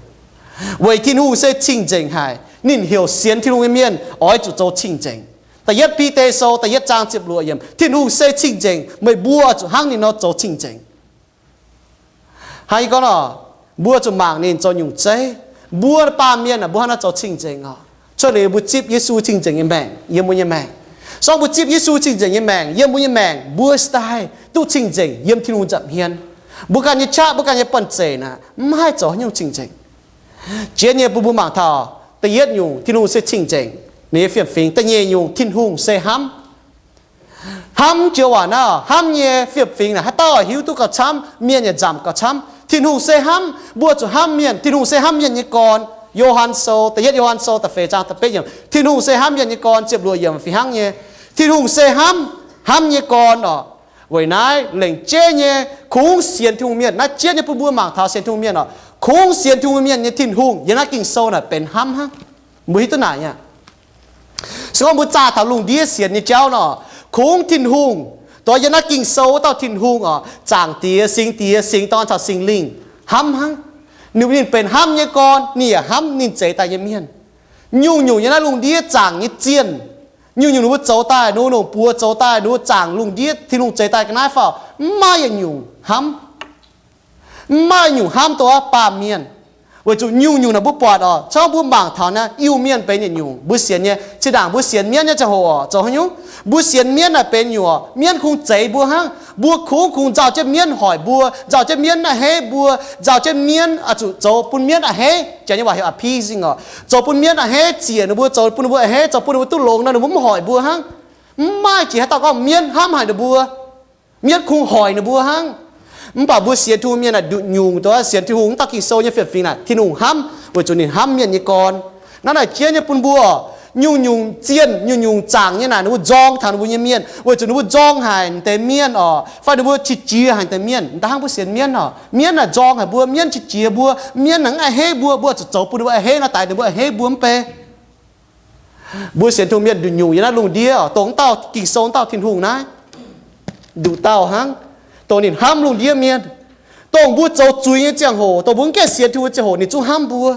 Weic Tin-Hungh se cing-nzengc haic, ninh heuc sienx Tin-Hungh nyei mienh oix zuqc zoux cing-nzengc. Da'yietv Bide Sou da'yietv zaang ziepc luoqc yiemc, Tin-Hungh se cing-nzengc, meih mbuo zuqc hnangv ninh nor zoux cing-nzengc. Hnangv yie gorngv oc, mbuo zuqc mangc ninh zoux nyungc zeiv. Mbuo baamh mienh aah, mbuo hnangv naaiv zoux cing-nzengc oc. Cuotv liuz mbuo zipv Yesu cing-nzengc nyei maengc yiem mbuo nyei maengc. Sorng mbuo zipv Yesu cing-nzengc nyei maengc yiem mbuo nyei maengc, mbuo se daaih duqv cing-nzengc yiem Tin-Hungh nza'hmien. Mbuo ganh nyei qaqv, mbuo ganh nyei banh zeic naaic mv haih zoux haaix nyungc cing-nzengc. Jienv nyei bun mbuo mangc taux da'yietv nyungc, Tin-Hungh se cing-nzengc, ninh nyei fiem-fingx. Da'nyeic nyungc, Tin-Hungh se hnamv. Hnamv joux waac naaiv, hnamv nyei fiem-fingx naaic haaix dauh hiuv duqv gauh camv, mienh yaac nzamc gauh camv. Tin-Hungh se hnamv, mbuo zuqc hnamv mienh. Tin-Hungh se hnamv mienh nyei gorn. Yo^han Sou, da'yietv Yo^han Sou da'feix zaang da'betv yiemc, Tin-Hungh se hnamv mienh nyei gorn. Ziepc luoqc yiemc fih hnangv nyei, Tin-Hungh se hnamv, hnamv nyei gorn oc. Weic naaiv lengc jeiv nyei kungx sienx Tin-Hungh mienh, naaiv jienv nyei bun mbuo mangc taux sienx Tin-Hungh mienh oc. Kungx sienx Tin-Hungh mienh nyei Tin-Hungh yiem naaiv Ging-Sou naaic benx hnamv hnangv. Mbuo hiuv duqv naaic aqv. Se gorngv mbuo zaah taux lungh ndiev sienx nyei jauv nor, kungx Tin-Hungh, dongh yiem naaiv Ging-Sou wuov dauh Tin-Hungh oc, Zaangc Diex, Singx Diex, Singx Dorn caux Singx Lingh, hnamv hnangv. Ninh, ninh benx hnamv nyei gorn, ninh yaac hnamv ninh zeix daaih nyei mienh. Nyungc-nyungc yiem naaiv lungh ndiev zaangc nyei zienh, nyungc-nyungc ninh mbuo zoux daaih, ninh mbuo longc buoz zoux daaih, ninh mbuo zaangc lungh ndiev Tin-Hungh zeix daaih ga'naaiv faaux, mv maaih yietc nyungc hnamv. Mv maaih nyungc hnamv dongh wuov baamh mienh. Weic zuqc nyungc-nyungc naaic mbuo buatc oc, gorngv mbuo mangc taux naaiv Iu-Mienh benx yietc nyungc, mbuo sienx nyei. Zinh ndaangc mbuo sienx mienv nyei ziangh hoc oc, zoux haaix nyungc? Mbuo sienx mienv naaic benx nyungc oc, mienv kungx zeix mbuo hnangv. Mbuo kungx, kungx nzauh jienv mienv hoic mbuo, nzauh jienv mienv a'hneiv mbuo, nzauh jienv mienv oix zuqc zoux bun mienv a'hneiv, janx nyei waac heuc appeasing oc, zoux bun mienv a'hneiv, ziec ninh mbuo, zoux bun ninh mbuo a'hneiv, zoux bun ninh mbuo duqv longx nor ninh mbuo mv hoic mbuo hnangv. Mv maaih jiex haaix dauh gorngv mienv hnamv haic ninh mbuo. Mienv kungx hoic ninh mbuo hnangv. Mv baac mbuo sienx Tin-Hungh mienh naaic nduqc nyungc, dongh sienx Tin-Hungh mv dauh Ging-Sou nyei fiem-fingx naaic, Tin-Hungh hnamv, weic zuqc ninh hnamv mienh nyei gorn. Naaiv naaic jien nyei bun mbuo, nyungc-nyungc zienh, nyungc-nyungc zaangc nyei naaic ninh mbuo nzorng taux ninh mbuo nyei mienh, weic zuqc ninh mbuo nzorng haic deix mienh oc, fai ninh mbuo qiex jiez haic deix mienh. Da'hnangv mbuo sienx mienv oc, mienv naaic nzorng haic mbuo, mienv qiex jiez mbuo, mienv naaic mv a'hneiv mbuo, mbuo zuqc zoux bun ninh mbuo a'hneiv nor, daix ninh mbuo a'hneiv mbuo mv bei. Mbuo sienx Tin-Hungh mienh nduqc nyungc yiem naaiv lungh ndiev oc, dongh mv dauh Ging-Sou mv dauh Tin-Hungh naaiv, nduqc dauh hnangv, dongh ninh hnamv lungh ndiev mienh. Dongh mbuo zoux zuiz nyei ziangh hoc, dongh mbuo mv gaengh sienx Tin-Hungh nyei ziangh hoc ninh zungv hnamv mbuo.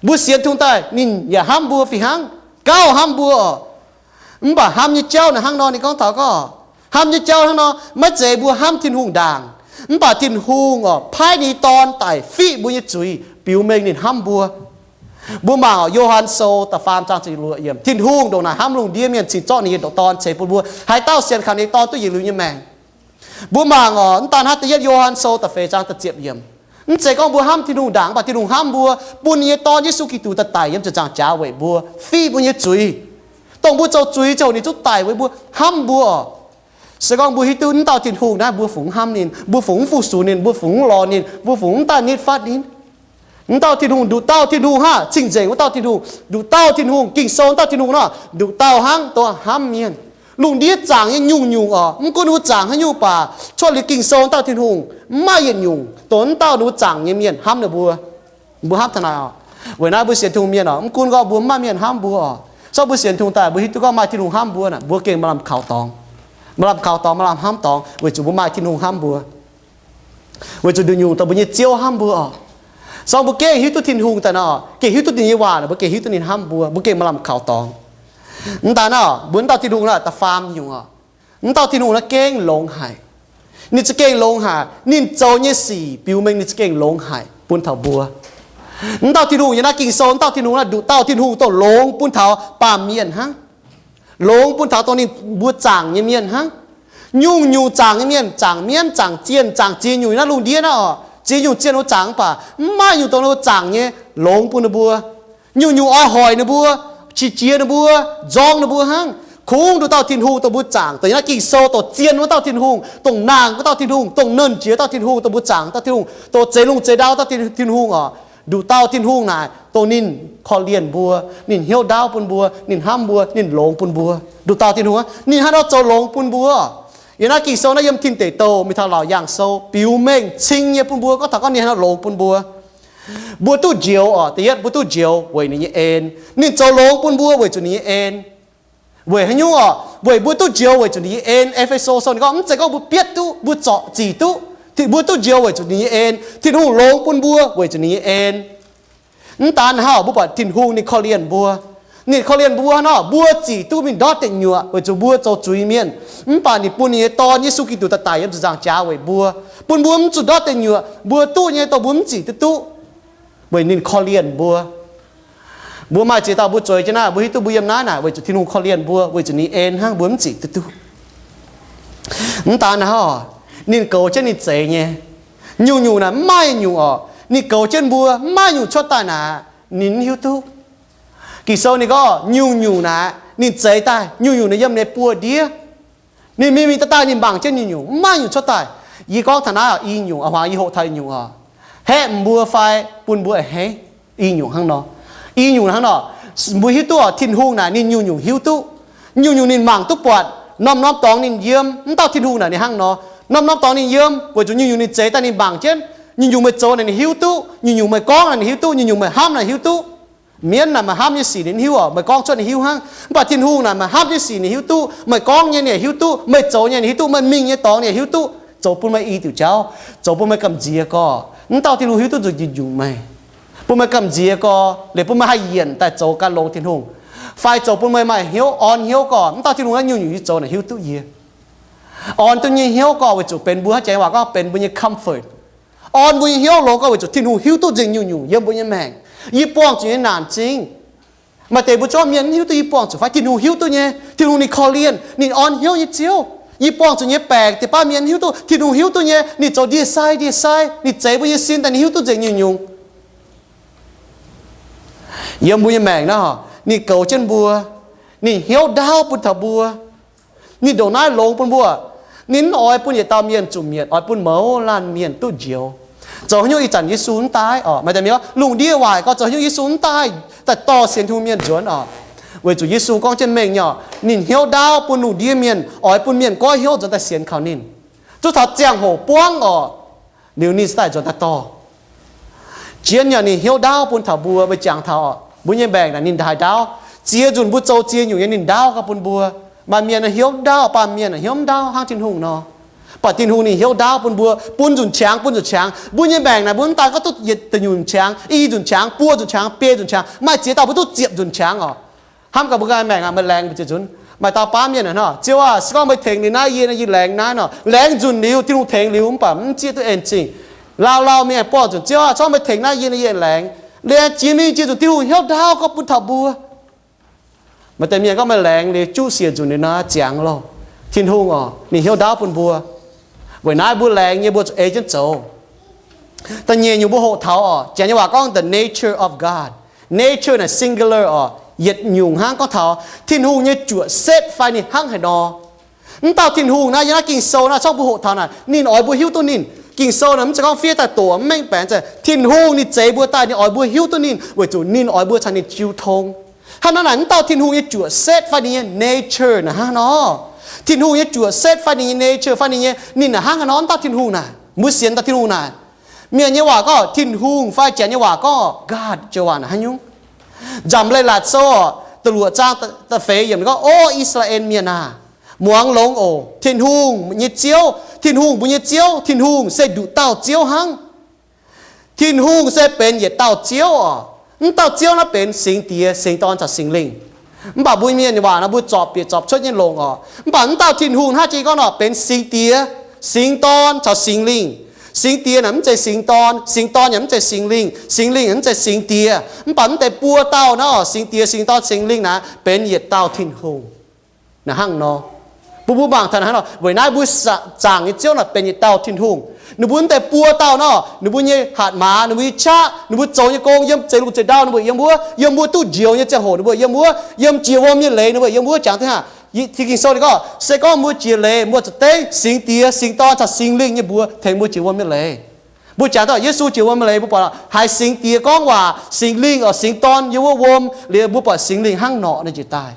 Mbuo sienx Tin-Hungh daaih ninh yaac hnamv mbuo fih hnangv, gauh hnamv mbuo oc. Mv baac hnamv nyei jauv naaic hnangv nor, ninh gorngv taux gorngv, hnamv nyei jauv hnangv nor, maiv zeiz mbuo hnamv Tin-Hungh ndaangc, mv baac Tin-Hungh oc paaiv ninh nyei Dorn daaih fiqv mbuo nyei zuiz biux mengh ninh hnamv mbuo. Mbuo mangc oc, Yo^han Sou da'faam zaang ziepc luoqc yiemc, Tin-Hungh ndongc naaic hnamv lungh ndiev mienh cingx zorqv ninh nyei ndoqc Dorn ceix bun mbuo, haaix dauh sienx kaux ninh nyei Dorn duqv yietc liuz nyei maengc. Mbuo mangc oc, mv daan hnangv da'yietv Yo^han Sou da'feix zaang da'ziepc yiemc. Mv zeiz gorngv mbuo hnamv Tin-Hungh ndaangc, mv baac Tin-Hungh hnamv mbuo, bun ninh nyei Dorn Yesu Giduc daaih daic yiem ziepc nzaangc jaax weic mbuo, fiqv mbuo nyei zuiz. Dongh mbuo zoux zuiz ziangh hoc ninh zungv daic weic mbuo, hnamv mbuo oc. Se gorngv mbuo hiuv duqv mv dauh Tin-Hungh naaiv, mbuo fungx mv hnamv ninh, mbuo fungx mv fu-sux ninh, mbuo fungx mv lorz ninh, mbuo fungx mv daaih nitv fatv ninh. Mv dauh Tin-Hungh, nduqc dauh Tin-Hungh hnangv, cing-nzengc wuov dauh Tin-Hungh, nduqc dauh Tin-Hungh, Ging-Sou wuov dauh Tin-Hungh nor, nduqc dauh hnangv dongh hnamv mienh. Lungh ndiev zaangc nyei nyungc-nyungc oc, mv gunv mbuo zaangc haaix nyungc baac, cuotv liuz Ging-Sou wuov dauh Tin-Hungh, mv maaih yietc nyungc dongh wuov dauh ninh mbuo zaangc nyei mienh hnamv ninh mbuo. Mbuo hnamv taux naaic oc. Weic naaiv mbuo sienx Tin-Hungh mienh oc, mv gunv gorngv mbuo mv maaih mienh hnamv mbuo oc, se gorngv mbuo sienx Tin-Hungh daaih, mbuo hiuv duqv gorngv maaih Tin-Hungh hnamv mbuo naaic, mbuo gengh maaih lamh kaux dorngx. Maaih lamh kaux dorngx, maaih lamh hnamv dorngx, weic zuqc mbuo maaih Tin-Hungh hnamv mbuo. Weic zuqc nduqc nyungc dongh mbuo nyei Ziouv hnamv mbuo oc. Se gorngv mbuo gengh hiuv duqv Tin-Hungh daaih nor, gengh hiuv duqv ninh nyei waac naaic, mbuo gengh hiuv duqv ninh hnamv mbuo, mbuo gengh maaih lamh kaux dorngx. Mv daan naaiv oc, mbuo mv dauh Tin-Hungh naaiv da'faam nyungc oc. Mv dauh Tin-Hungh naaiv gengh longx haic. Ninh za'gengh longx haic. Ninh zoux nyei sic biux mengh ninh za'gengh longx haic bun taux mbuo. Mv dauh Tin-Hungh yiem naaiv Ging-Sou, mv dauh Tin-Hungh naaiv nduqc dauh Tin-Hungh dongh longx bun taux baamh mienh hnangv. Longx bun taux dongh ninh mbuo zaangc nyei mienh hnangv. Nyungc-nyungc zaangc nyei mienh, zaangc mienv, zaangc zienh, zaangc ziex nyungc naaiv lungh ndiev naaiv oc, ziex nyungc zienh wuov zaangc mv baac mv maaih nyungc dongh ninh mbuo zaangc nyei longx bun ninh mbuo. Nyungc-nyungc oix hoic ninh mbuo, qiex jiez ninh mbuo, nzorng ninh mbuo hnangv. Kungx nduqc dauh Tin-Hungh dongh mbuo zaangc, dongh yiem naaiv Ging-Sou dongh zien wuov dauh Tin-Hungh, dongh naang wuov dauh Tin-Hungh, dongh nernh jiex dauh Tin-Hungh, dongh mbuo zaangc dauh Tin-Hungh, dongh zeix lungh zeix ndau dauh Tin-Hungh oc. Nduqc dauh Tin-Hungh naaic dongh ninh korv-lienh mbuo, ninh hnyouv ndaauv bun mbuo, ninh hnamv mbuo, ninh longx bun mbuo. Nduqc dauh Tin-Hungh, ninh hnangv nor zoux longx bun mbuo. Yiem naaiv Ging-Sou naaiv yiem Tin Deic Douh mingh taux Laauc Yaangh Sou biux mengh cing nyei bun mbuo, gorngv taux gorngv ninh hnangv nor longx bun mbuo. Mbuo duqv njoux oc, da'yietv mbuo duqv njoux weic ninh nyei en. Ninh zoux longx bun mbuo weic zuqc ninh nyei en. Weic haaix nyungc oc? Weic mbuo duqv njoux weic zuqc ninh nyei en. E^fe^so Sou ninh gorngv mv zeiz gorngv mbuo bietv duqv, mbuo zorc zic duqv. Mbuo duqv njoux weic zuqc ninh nyei en. Tin-Hungh longx bun mbuo weic zuqc ninh nyei en. Mv daan hnangv, mbuo buatc Tin-Hungh ninh korv-lienh mbuo. Ninh korv-lienh mbuo hnangv nor, mbuo zic duqv mingh ndortv deic nyuoqc weic zuqc mbuo zoux zuiz mienh. Mv baac ninh bun ninh nyei Dorn Yesu Giduc daaih daic yiem ziepc nzaangc jaax weic mbuo, bun mbuo mv zuqc ndortv deic nyuoqc. Mbuo duqv nyei dongh mbuo mv zic duqv duqv, weic ninh korv-lienh mbuo. Mbuo maaih ziex dauh mbuo zueiz jienv naaiv, mbuo hiuv duqv mbuo yiem naaiv naaic weic zuqc Tin-Hungh korv-lienh mbuo, weic zuqc ninh en hnangv, mbuo mv zic duqv duqv. Mv daan hnangv, ninh goux jienv ninh zeix nyei. Nyungc-nyungc naaic mv maaih nyungc oc, ninh goux jienv mbuo, mv maaih nyungc cuotv daaih naaic ninh mv hiuv duqv. Ging-Sou ninh gorngv nyungc-nyungc naaic ninh zeix daaih, nyungc-nyungc naaic yiem ninh nyei buoz-ndiev. Ninh mingh mingh daaih daaih ninh mangc jienv nyungc-nyungc, mv maaih nyungc cuotv daaih. Yie gorngv taux naaiv oc, i nyungc, a'huangx yie hoqc taux i nyungc oc, haeqv mbuo fai bun mbuo a'hneiv, i nyungc hnangv nor. I nyungc hnangv nor, mbuo hiuv duqv oc, Tin-Hungh naaic ninh nyungc-nyungc hiuv duqv. Nyungc-nyungc ninh mangc duqv buatc, norm-norm dorngx ninh yiem. Mv dauh Tin-Hungh naaic ninh hnangv nor, norm-norm dorngx ninh yiem, weic zuqc nyungc-nyungc ninh zeix daaih ninh mangc jienv. Nyungc-nyungc meih zoux naaic ninh hiuv duqv, nyungc-nyungc meih gorngv naaic ninh hiuv duqv, nyungc-nyungc meih hnamv naaic hiuv duqv. Mienv naaic meih hnamv nyei sic ninh hiuv oc, meih gorngv cuotv ninh hiuv hnangv. Mv baac Tin-Hungh naaic meih hnamv nyei sic ninh hiuv duqv, meih gorngv nyei ninh hiuv duqv, meih zoux nyei ninh hiuv duqv, meih mingh nyei dorngx ninh hiuv duqv, zoux bun meih i diuc jauv, zoux bun meih gamh nziex gorx. Mv dauh Tin-Hungh hiuv duqv nzunc nyungc-nyungc meih, bun meih gamh nziex gorx, liuz bun meih haih yienc daaih zoux gan longx Tin-Hungh, fai zoux bun meih maaih hnyouv orn hnyouv gorx. Mv dauh Tin-Hungh naaiv nyungc-nyungc yie zoux naaic hiuv duqv yie. Orn duqv nyei hnyouv gorx weic zuqc benx mbuo, haaix jangx waac gorngv benx mbuo nyei comfort. Orn mbuo nyei hnyouv longx gorngv weic zuqc Tin-Hungh hiuv duqv nzengc nyungc-nyungc yiem mbuo nyei maengc. Yie buangh zuqc nyei naanc zingh. Maaih deix mbuo zorqv mienh hiuv duqv, yie buangh zuqc fai Tin-Hungh hiuv duqv nyei. Tin-Hungh ninh korv-lienh, ninh orn hnyouv nyei Ziouv. Yie buangh zuqc nyei baengc deix baav mienh hiuv duqv, Tin-Hungh hiuv duqv nyei. Ninh zoux ndie-sai, ndie-sai, ninh zeix mbuo nyei sin daaih ninh hiuv duqv nzengc nyungc-nyungc. Yiem mbuo nyei maengc naaiv, ninh goux jienv mbuo, ninh hnyouv ndaauv bun taux mbuo. Ninh ndongc naaiv longx bun mbuo. Ninh mv oix bun yietc dauh mienh zuqc mietc, oix bun mouz laanh mienh duqv njoux. Zoux haaix nyungc ih zanc Yesu mv daaih oc, maaih deix mienh gorngv lungh ndiev waaic gorngv zoux haaix nyungc Yesu mv daaih, daaih dorh sienx Tin-Hungh mienh nzuonx oc. Weic zuqc Yesu gorngv jienv mengh nyei oc, ninh hnyouv ndaauv bun lungh ndiev mienh, oix bun mienh goiv hnyouv nzuonx daaih sienx kaux ninh. Zuov taux ziangh hoc buangv oc, liuz ninh se daaih nzuonx daaih dorh. Jienv nyei ninh hnyouv ndaauv bun taux mbuo, mbuo jangx taux oc, mbuo nyei maengc naaic ninh haaix ndaauv. Ziex nzunc mbuo zoux ziex nyungc nyei ninh ndaauv gauh bun mbuo. Maaih mienh hnyouv ndaauv, baamh mienh hnyouv ndaauv hnangv Tin-Hungh nor. Mv baac Tin-Hungh ninh hnyouv ndaauv bun mbuo, bun nzunc qangx, bun nzunc qangx. Mbuo nyei maengc naaic mbuo mv daan gorngv duqv yietc nzunc qangx, i nzunc qangx, buo nzunc qangx, biei nzunc qangx, maaih ziex dauh mbuo duqv ziepc nzunc qangx oc. Hnamv gaax mbuo ganh maengc aqv, maaih laengz mbuo ziex nzunc. Maaih dauh baamh mienh hnangv nor, Ziouv aah, se gorngv meih tengx liuz naaiv yie, yie laengz naaiv nor. Laengz nzunc liuz, Tin-Hungh tengx liuz, mv baac mv zieqv duqv en zingh. Lauh lauh mienh buangh nzunc, Ziouv aah, se gorngv meih tengx naaiv yie, yie laengz. Liuz jiex mingh ziex nzunc Tin-Hungh hnyouv ndaauv gorngv bun taux mbuo. Maaih deix mienh gorngv meih laengz liuz juqv siec nzunc liuz nor ziangx loh. Tin-Hungh oc, ninh hnyouv ndaauv bun mbuo. Weic naaiv mbuo laengz nyei mbuo zuqc ei jienv zoux. Da'nyeic nyungc mbuo hoqc taux oc, Janx nyei waac gorngv the nature of God. Nature naaic singular oc, yietc nyungc hnangv, gorngv taux Tin-Hungh nyei juoqc setv fai ninh hnangv haaix nor. Mv dauh Tin-Hungh naaiv yiem naaiv Ging-Sou naaiv corc mbuo hoqc taux naaic, ninh oix mbuo hiuv duqv ninh. Ging-Sou naaic mv zeiz gorngv fiev daaih doqc mv mengh baeqc, Tin-Hungh ninh zeix mbuo daaih ninh oix mbuo hiuv duqv ninh weic zuqc ninh oix mbuo caux ninh jiu tong. Hnangv naaiv naaic mv dauh Tin-Hungh nyei juoqc setv fai ninh nyei nature naaic hnangv haaix nor. Tin-Hungh nyei juoqc setv fai ninh nyei nature fai ninh nyei, ninh naaic hnangv haaix nor, mv dauh Tin-Hungh naaic, mbuo sienx dauh Tin-Hungh naaic. Mienh nyei waac gorngv Tin-Hungh fai Janx nyei waac gorngv God, joux waac naaic haaix nyungc? Nzamc Leiz-Latc Sou oc, da'luoqc zaang da'feix yiemc gorngv, O I^saa^laa^en Mienh aah! Muangx longx oc. Tin-Hungh nyei Ziouv, Tin-Hungh mbuo nyei Ziouv, Tin-Hungh se nduqc dauh Ziouv hnangv. Tin-Hungh se benx yietc dauh Ziouv oc. Mv dauh Ziouv naaiv benx Singx Diex, Singx Dorn caux Singx Lingh. Mv baac mbuo Mienh waac nor mbuo zorpc bieqc zorpc cuotv nyei longc oc. Mv baac mv dauh Tin-Hungh hnangv jiex gorngv nor benx Singx Diex, Singx Dorn caux Singx Lingh. Singx Diex naaic mv zeiz Singx Dorn, Singx Dorn yaac mv zeiz Singx Lingh, Singx Lingh yaac mv zeiz Singx Diex. Mv baac mv deix buo dauh naaiv oc, Singx Diex, Singx Dorn, Singx Lingh naaic benx yietc dauh Tin-Hungh. Naaic hnangv nor, bun mbuo mangc taux naaiv hnangv nor, weic naaiv mbuo zaangc nyei Ziouv naaic benx yietc dauh Tin-Hungh. Ninh mbuo mv deix buo dauh nor, ninh mbuo nyei hatc maaz, ninh mbuo nyei qaqv, ninh mbuo zoux nyei gong yiem zeix lungh zeix ndau, ninh mbuo yiem wuov, yiem mbuo duqv njoux nyei ziangh hoc ninh mbuo yiem wuov, yiem jiex wuom nyei leiz ninh mbuo yiem wuov. Jangx deix hnangv, Ging-Sou ninh gorngv se gorngv mbuo jiex leiz mbuo zuqc dengv Singx Diex, Singx Dorn caux Singx Lingh nyei mbuox tengx mbuo jiex wuom nyei leiz. Mbuo jangx duqv Yesu jiex wuom nyei leiz mbuo buatc haiz Singx Diex gorngv waac, Singx Lingh oc, Singx Dorn yiem wuov wuom liuz mbuo buatc Singx Lingh hnangv norqc ninh njiec daaih.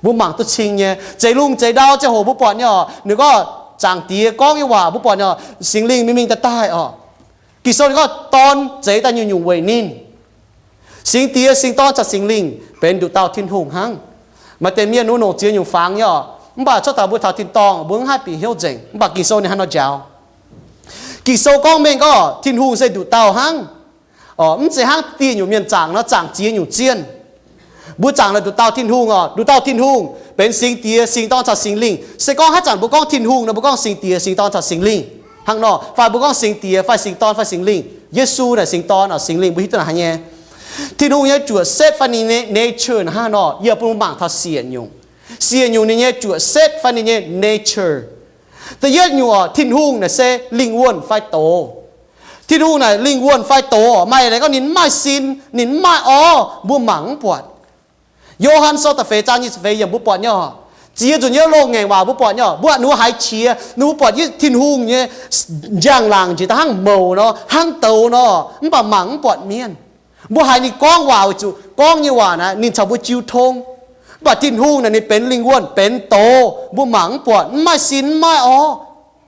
Mbuo mangc duqv cing nyei. Zeix lungh zeix ndau ziangh hoc mbuo buatc nyei oc, ninh gorngv Zaangc Diex gorngv nyei waac mbuo buatc nyei oc, Singx Lingh mingh mingh daaih daaih oc. Ging-Sou ninh gorngv Dorn zeix daaih nyungc-nyungc weic ninh. Singx Diex, Singx Dorn caux Singx Lingh benx nduqc dauh Tin-Hungh hnangv. Maaih deix mienh wuov nongc ziex nyungc fangx nyei oc, mv baac cuotv taux mbuo taux tin-dorngh mbuo mv haih bieqc hnyouv nzengc. Mv baac Ging-Sou ninh hnangv nor njaaux. Ging-Sou gorngv mengh gorngv Tin-Hungh se nduqc dauh hnangv. Mv zeiz hnangv dieh nyungc mienh zaangc nor zaangc ziex nyungc zienh. Mbuo zaangc naaic nduqc dauh Tin-Hungh oc, nduqc dauh Tin-Hungh benx Singx Diex, Singx Dorn caux Singx Lingh. Se gorngv haaix zanc mbuo gorngv Tin-Hungh nor mbuo gorngv Singx Diex, Singx Dorn caux Singx Lingh hnangv nor, fai mbuo gorngv Singx Diex fai Singx Dorn fai Singx Lingh, Yesu naaic Singx Dorn oc, Singx Lingh mbuo hiuv duqv naaic haaix nyei. Tin-Hungh nyei juoqc setv fai ninh nyei nature naaic hnangv nor, yie bun mbuo mangc taux siec nyungc. Siec nyungc ninh nyei juoqc setv fai ninh nyei nature. Da'yietv nyungc oc, Tin-Hungh naaic se lingh wuonh fai doz. Tin-Hungh naaic lingh wuonh fai doz, maaih leiz gorngv ninh mv maaih sin, ninh mv maaih orv, mbuo mangc mv buatc. Yo^han Sou da'feix zaang nyic ziepc feix yiemc mbuo buatc nyei oc. Ziex nzunc nyei loz-ngaengc waac mbuo buatc nyei oc, mbuo a'hneiv haiz qiex, ninh mbuo buatc Tin-Hungh nyei njang-laangc njiec daaih hnangv mouc nor, hnangv douz nor, mv baac mangc mv buatc mienh. Mbuo haiz ninh gorngv waac weic zuqc gorngv nyei waac naaic ninh caux mbuo jiu tong. Mv baac Tin-Hungh naaic ninh benx lingh wuonh, benx doz, mbuo mangc mv buatc, mv maaih sin mv maaih orv.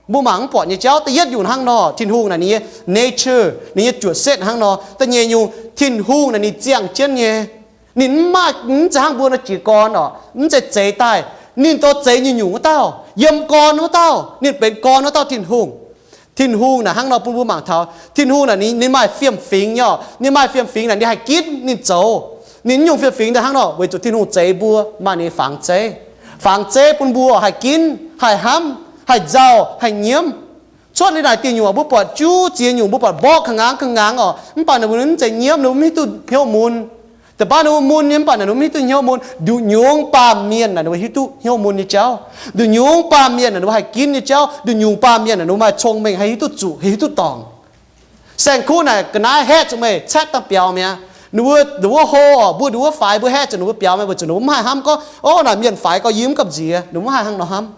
Mbuo mangc mv buatc nyei jauv da'yietv nyungc hnangv nor, Tin-Hungh naaic ninh nyei nature, ninh nyei juoqc setv hnangv nor. Da'nyeic nyungc, Tin-Hungh naaic ninh ziangh jienv nyei. Ninh mv maaih, mv zeiz hnangv mbuo nor jiez gorn oc, mv zeiz zeix daaih. Ninh dorh zeix nyungc-nyungc wuov dauh, yiem gorn wuov dauh, ninh benx gorn wuov dauh Tin-Hungh. Tin-Hungh naaic hnangv nor bun mbuo mangc taux Tin-Hungh naaic ninh maaih fiem-fingx nyei oc. Ninh maaih fiem-fingx naaic ninh haih ginv ninh zoux. Ninh nyungc fiem-fingx daaih hnangv nor weic zuqc Tin-Hungh zeix mbuo maaih ninh nyei fangx zeiv. Fangx zeiv bun mbuo haih ginv, haih hnamv, haih nzauh, haih nyiemv. Cuotv liuz naaic diuh nyungc mbuo buatc juv ziex nyungc mbuo buatc mborqv ka'ngaangv ka'ngaangv oc, mv baac ninh mbuo mv zeiz nyiemv, ninh mbuo mv hiuv duqv hnyouv mun. Da'faanh ninh mbuo mun nyei, mv baac ninh mbuo mv hiuv duqv hnyouv mun. Nduqc nyungc baamh mienh naaic ninh mbuo hiuv duqv hnyouv mun nyei jauv. Nduqc nyungc baamh mienh naaic ninh mbuo haih ginv nyei jauv. Nduqc nyungc baamh mienh naaic ninh mbuo maaih cong-mengh, haih hiuv duqv zuqc, haih hiuv duqv dorngc. Saeng-kuv naaic ga'naaiv haeqv zuqc meih, caeqv daaih biaux mi'aqv. Ninh mbuo, ninh mbuo hlo oc, mbuo, ninh mbuo faix, mbuo haeqv zuqc ninh mbuo biaux mi'aqv, weic zuqc ninh mbuo mv haih hnamv gorngv, Ov, naaic mienh faix gorx, yie mv gamh nziex. Ninh mbuo mv haih hnangv nor hnamv.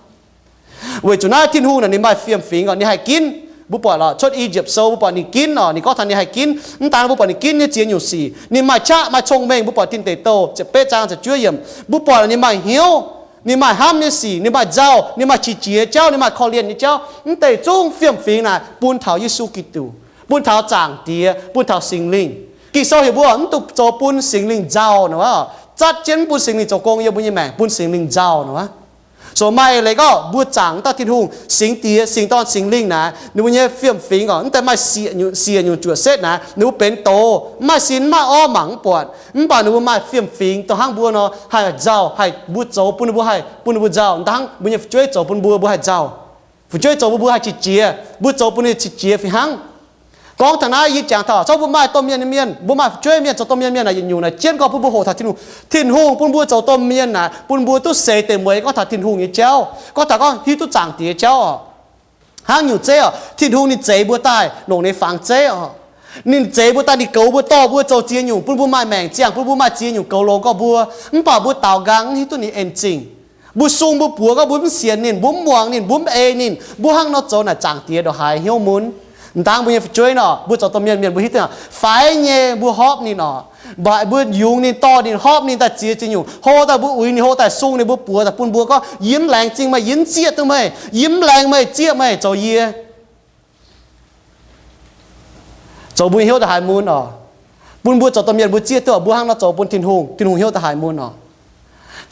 Weic zuqc naaiv Tin-Hungh naaic ninh maaih fiem-fingx oc, ninh haih ginv. Mbuo buatc oc, Cuotv I^yipv Sou mbuo buatc ninh ginv oc, ninh gorngv taux ninh haih ginv. Mv daan mbuo buatc ninh ginv nyei ziex nyungc sic, ninh maaih qaqv, maaih cong-mengh. Mbuo buatc Tin Deic Douh ziepc betv zaang ziepc juov yiemc, mbuo buatc ninh maaih hnyouv, ninh maaih hnamv nyei sic, ninh maaih nzauh, ninh maaih qiex jiez jauv, ninh maaih korv-lienh nyei jauv. Mv deix zungv fiem-fingx naaic bun taux Yesu Giduc, bun taux Zaangc Diex, bun taux Singx Lingh. Ging-Sou heuc mbuo mv dungx zoux bun Singx Lingh nzauh nor, zatv jienv mv bun Singx Lingh zoux gong yiem mbuo nyei maengc, bun Singx Lingh nzauh nor. Zoux maaih leiz gorngv mbuo zaangc dauh Tin-Hungh, Singx Diex, Singx Dorn, Singx Lingh naaic, ninh mbuo nyei fiem-fingx oc, mv deix maaih siec nyungc, siec nyungc juoqc setv naaic, ninh mbuo benx doz, mv maaih sin, mv maaih orv, mangc mv buatc. Mv baac ninh mbuo maaih fiem-fingx dongh hnangv mbuo nor, haih nzauh, haih mbuo zoux bun ninh mbuo haih, bun ninh mbuo nzauh. Hnangv mbuo nyei fu'jueiv zoux bun mbuo, mbuo haih nzauh. Fu'jueiv zoux bun mbuo haih qiex jiez, mbuo zoux bun ninh qiex jiez fih hnangv. Gorngv taux naaiv yie jangx taux, cov mbuo maaih domh mienh nyei mienh, mbuo maaih fu'jueiv mienh zoux domh mienh mienh naaic, yietc nyungc naaic jienv gorngv bun mbuo hoqc taux Tin-Hungh. Tin-Hungh bun mbuo zoux domh mienh naaic, bun mbuo duqv seix deix mueiz gorngv taux Tin-Hungh nyei jauv, gorngv taux gorngv hiuv duqv Zaangc Diex jauv oc. Hnangv nyungc zeiv oc, Tin-Hungh ninh zeix mbuo daaih longc ninh nyei fangx zeiv oc. Ninh zeix mbuo daaih, ninh goux mbuo, dorh mbuo zoux ziex nyungc, bun mbuo maaih maengc ziangh, bun mbuo maaih ziex nyungc goux longx gorngv mbuo. Mv baac mbuo daaux nqaang mv hiuv duqv ninh en zingh. Mbuo sung mbuo buoz gorngv mbuo mv sienx ninh, mbuo mv muangx ninh, mbuo mv ei ninh, mbuo hnangv nor zoux naaic Zaangc Diex ndongc haaix hnyouv mun. Mv dangv mbuo nyei fu'jueiv nor, mbuo zoux domh mienh mienh mbuo hiuv duqv faix nyei, mbuo horpc ninh oc. Mv baac mbuo yungz ninh, dorh ninh, horpc ninh daaih ziex ziex nyungc, hlo daaih mbuo uix ninh, hlo daaih sung ninh, mbuo buoz daaih bun mbuo gorngv, yie mv laengz zingh meih, yie mv zieqv duqv meih, yie mv laengz meih zieqv meih, zoux yie zoux mbuo hnyouv da'haaix mun oc. Bun mbuo zoux domh mienh mbuo zieqv duqv oc, mbuo hnangv nor zoux bun Tin-Hungh, Tin-Hungh hnyouv da'haaix mun oc.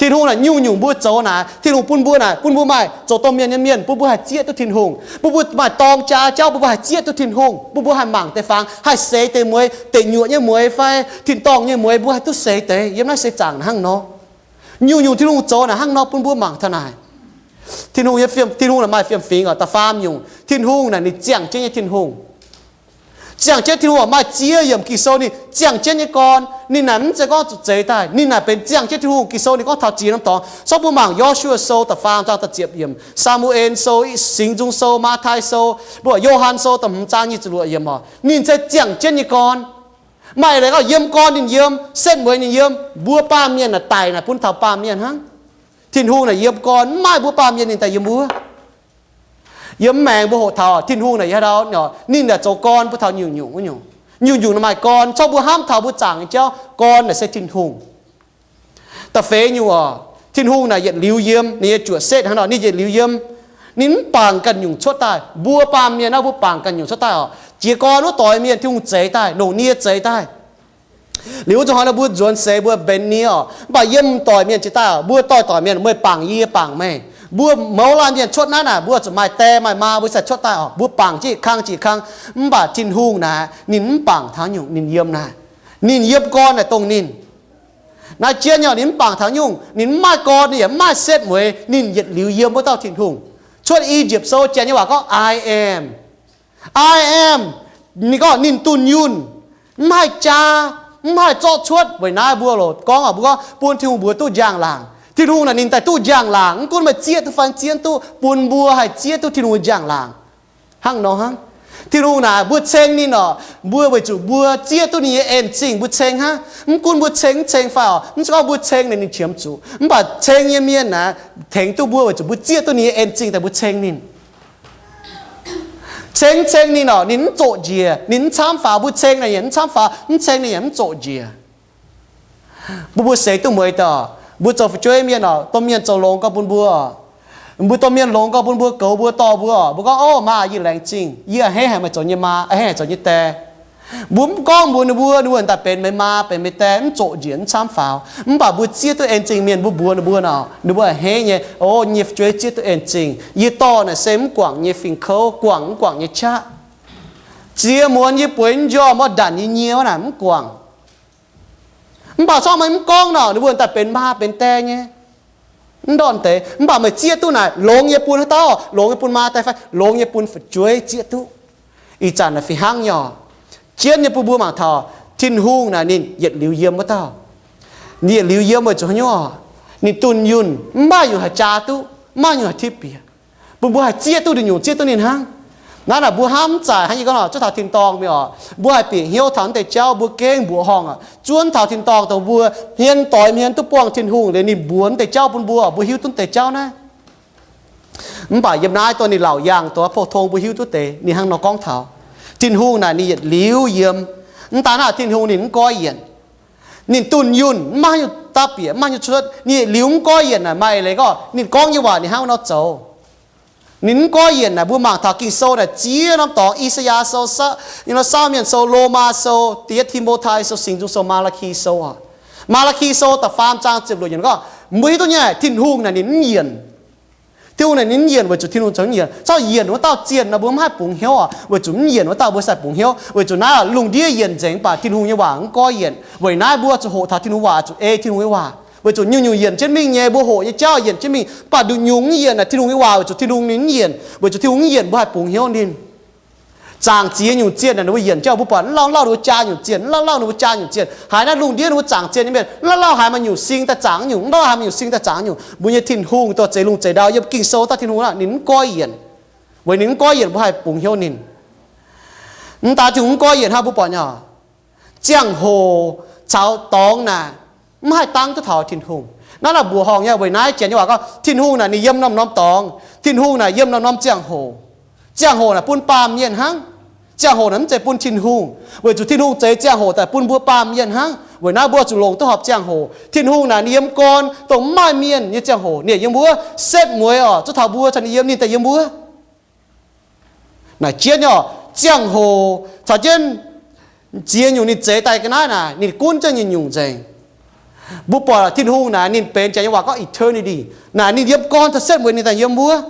Tin-Hungh naaic nyungc-nyungc mbuo zoux naaic, Tin-Hungh bun mbuo naaic, bun mbuo maaih zoux domh mienh nyei mienh, bun mbuo haih zieqv duqv Tin-Hungh, bun mbuo maaih dorng jaa jauv, bun mbuo haih zieqv duqv Tin-Hungh, bun mbuo haih mangc deix fangx, haih seix deix mueiz, deic nyuoqc nyei mueiz fai tin-dorngh nyei mueiz, mbuo haih duqv seix deix. Yiem naaiv seix zaangc hnangv nor, nyungc-nyungc Tin-Hungh zoux naaic hnangv nor bun mbuo mangc taux naaic. Tin-Hungh nyei fiem, Tin-Hungh naaic maaih fiem-fingx oc. Da'faam nyungc, Tin-Hungh naaic ninh ziangh jienv nyei Tin-Hungh. Ziangh jienv Tin-Hungh oc, maaih ziex yiemc Ging-Sou ninh ziangh jienv nyei gorn. Ninh naaic mv zeiz gorngv zuqc zeix daaih, ninh naaic benx ziangh jienv Tin-Hungh. Ging-Sou ninh gorngv taux ziex norm dorngx. Cov mbuo mangc Yo^su^waa Sou da'faam zaang da'ziepc yiemc, Saa^mu^en Sou, Singx Nzung Sou, Matv^tai Sou, mbuo Yo^han Sou da'hmz zaang nyic ziepc luoqc yiemc oc. Ninh se ziangh jienv nyei gorn. Maaih leiz gorngv yiem gorn ninh yiem, setv mueiz ninh yiem, mbuo baamh mienh naaic daic naaic bun taux baamh mienh hnangv. Tin-Hungh naaic yiem gorn, mv maaih mbuo baamh mienh ninh daaih yiem wuov. Yiem mv maengx mbuo hoqc taux Tin-Hungh naaic yiem haaix ndau, ninh naaic zoux gorn bun taux nyungc-nyungc wuov nyungc. Nyungc-nyungc naaic maaih gorn, corc mbuo hnamv taux mbuo zaangc nyei jauv, gorn naaic se Tin-Hungh. Da'feix nyungc oc, Tin-Hungh naaic yietc liuz yiem, ninh nyei juoqc setv hnangv nor, ninh yietc liuz yiem. Ninh mv bangc ganh nyungc cuotv daaih. Mbuo baamh mienh naaiv mbuo bangc ganh nyungc cuotv daaih oc. Jiez gorn wuov doix mienh Tin-Hungh zeix daaih, longc nie zeix daaih. Liuz wuov zuqc hnoi nor mbuo nzuonx seix mbuo benx nie oc, mv baac yiem doic mienh jiex daaih oc, mbuo doic doic mienh, meih bangc yie, yie bangc meih. Mbuo mouz laanh mienh cuotv naaiv naaic, mbuo zuqc maaih die maaih maa mbuo sai cuotv daaih oc. Mbuo bangc jienv kang jiex kang. Mv baac Tin-Hungh naaic ninh mv bangc taux nyungc, ninh yiem naaic. Ninh yiem gorn naaic dongh ninh. Naaiv jienv nyei oc, ninh mv bangc taux nyungc, ninh mv maaih gorn, ninh yaac mv maaih setv mueiz, ninh yietc liuz yiem wuov dauh Tin-Hungh. Cuotv I^yipv Sou janx nyei waac gorngv, I am. I am. Ninh gorngv ninh dunh yunh, mv haih jaa, mv haih zorqv cuotv. Weic naaiv mbuo loc gorngv oc, mbuo gorngv bun Tin-Hungh mbuox duqv njang-laangc. Tin-Hungh naaic ninh daaih duqv njang-laangc, mv gunv meih zieqv duqv fai zieqv duqv, bun mbuo haih zieqv duqv Tin-Hungh njang-laangc. Hnangv nor hnangv. Tin-Hungh naaic mbuo ceng ninh oc, mbuo weic zuqc mbuo zieqv duqv ninh nyei en zingh mbuo ceng hnangv. Mv gunv mbuo ceng mv ceng fai oc, mv zeiz gorngv mbuo ceng naaic ninh qiemx zuqc. Mv baac ceng nyei mienh naaic tengx duqv mbuo weic zuqc mbuo zieqv duqv ninh nyei en zingh daaih mbuo ceng ninh. Ceng mv ceng ninh oc, ninh mv zoqc njiec, ninh mv camv faaux. Mbuo ceng naaic yaac mv camv faaux, mv ceng ninh yaac mv zoqc njiec. Mbuo, mbuo seix duqv mueiz daaih, mbuo zoux fu'jueiv mienh oc, domh mienh zoux longx gorngv bun mbuo oc. Mbuo domh mienh longx gorngv bun mbuo, goux mbuo, dorh mbuo oc. Mbuo gorngv, Ov, maa, yie laengz zingh, yie a'hneiv haic meih zoux nyei maa, a'hneiv haic zoux nyei die. Mbuo mv gorngv mbuox ninh mbuo, ninh mbuo daaih benx meih maa, benx meih die, mv zoqc njiec, mv camv faaux. Mv baac mbuo zieqv duqv en zingh mienh, mbuo mbuox ninh mbuo nor, ninh mbuo a'hneiv nyei. Ov, yie nyei fu'jueiv zieqv duqv en zingh. Yie dorh naaic se mv guangc nyei fingx kouv, guangc mv guangc nyei qaqv. Ziex muonz yie bueix njormh, mv ndanc yie nyie wuov naaic mv guangc. Mv baac corc meih mv gorngv nor, ninh mbuo daaih benx maa benx die nyei. Mv ndortv deix, mv baac meih zieqv duqv naaic, longx nyei bun haaix dauh? Longx nyei bun maa daaih fai longx nyei bun fu'jueiv zieqv duqv? Ih zanc naaic fih hnangv nyei oc. Jienv nyei bun mbuo mangc taux Tin-Hungh naaic ninh yietc liuz yiem wuov dauh. Ninh yietc liuz yiem weic zuqc haaix nyungc? Ninh dunh yunh, mv maaih nyungc haih jaa duqv, mv maaih nyungc haih tipv bieqc. Bun mbuo haih zieqv duqv nduqc nyungc, zieqv duqv ninh hnangv. Naaiv naaic mbuo hnamv mv zaic hnangv yie gorngv nor, zuov taux tin-dorngh mingh oc, mbuo haih bieqc hnyouv taux naaiv deix jauv, mbuo gengh mbuoqc horngh oc, zuov taux tin-dorngh dongh mbuo hmien doix hmien duqv buangh Tin-Hungh liuz ninh mbuox naaiv deix jauv bun mbuo, mbuo hiuv duqv naaiv deix jauv naaiv. Mv baac yiem naaiv dongh ninh laauc yaangh dongh pou-tong mbuo hiuv duqv deix, ninh hnangv nor gorngv taux Tin-Hungh naaic ninh yietc liuz yiem. Mv daan hnangv, Tin-Hungh ninh mv goiv yienc. Ninh dunh yunh, mv maaih haaix nyungc dapv bieqc, mv maaih haaix nyungc cuotv. Ninh yietc liuz mv goiv yienc naaic maaih eix leiz gorngv ninh gorngv nyei waac ninh hnangv nor zoux. Ninh mv goiv yienc naaic, mbuo mangc taux Ging-Sou naaic ziex norm dorngx, I^saa^yaa Sou, Saauv Mienh Sou, Lomaa Sou, Da'yietv Ti^mo^tai Sou, Singx Nzung Sou, Maa^laa^ki Sou oc. Maa^laa^ki Sou da'faam zaang ziepc luoqc yiemc gorngv, mbuo hiuv duqv nyei, Tin-Hungh naaic ninh mv yienc. Tin-Hungh naaic ninh mv yienc weic zuqc Tin-Hungh zoux mv yienc. Corc yienc wuov dauh zienh nor mbuo mv haih bungx hnyouv oc, weic zuqc mv yienc wuov dauh mbuo sai bungx hnyouv. Weic zuqc naaiv lungh ndiev yienc nzengc, mv baac Tin-Hungh nyei waac mv goiv yienc. Weic naaiv mbuo zuqc hoqc taux Tin-Hungh waac, zuqc ei Tin-Hungh nyei waac. Weic zuqc nyungc-nyungc yienc jienv mingh nyei, mbuo hoqc nyei jauv yienc jienv mingh, mv baac nduqc nyungc mv yienc naaic Tin-Hungh nyei waac, weic zuqc Tin-Hungh ninh mv yienc. Weic zuqc Tin-Hungh mv yienc mbuo haih bungx hnyouv ninh. Zaangc ziex nyungc zienh naaic ninh mbuo yienc jauv mbuo buatc mv lauh lauh ninh mbuo jaa nyungc zienh, mv lauh lauh ninh mbuo jaa nyungc zienh. Haiz naaiv lungh ndiev ninh mbuo zaangc zienh nyei mienh, mv lauh lauh haiz maaih nyungc sing daaih zaangc nyungc, mv lauh haiz maaih nyungc sing daaih zaangc nyungc. Mbuo nyei Tin-Hungh dongh zeix lungh zeix ndau yiem Ging-Sou dauh Tin-Hungh naaic ninh mv goiv yienc. Weic ninh mv goiv yienc mbuo haih bungx hnyouv ninh. Mv daan Tin-Hungh mv goiv yienc hnangv, mbuo buatc nyei, ziangh hoc caux dorngx naaic mv haih dangv duqv taux Tin-Hungh. Naaiv naaic mbuoqc horngh nyei. Weic naaiv Janx nyei waac gorngv Tin-Hungh naaic ninh yiem norm-norm dorngx. Tin-Hungh naaic yiem norm-norm ziangh hoc. Ziangh hoc naaic bun baamh mienh hnangv. Ziangh hoc naaic mv zeiz bun Tin-Hungh, weic zuqc Tin-Hungh zeix ziangh hoc daaih bun mbuo baamh mienh hnangv. Weic naaiv mbuo zuqc longc duqv horpc ziangh hoc. Tin-Hungh naaic ninh yiem gorn dongh mv maaih mienh nyei ziangh hoc, ninh yiem wuov. Setv mueiz oc, zuov taux mbuo caux ninh yiem, ninh daaih yiem wuov. Naaic jienv nyei oc, ziangh hoc caux jienv ziex nyungc ninh zeix daaih ga'naaiv naaic ninh gunv jienv nyungc-nyungc nzengc. Mbuo buatc Tin-Hungh naaic ninh benx, Janx nyei waac gorngv eternity, naaic ninh yiem gorn taux setv mueiz ninh daaih yiem wuov.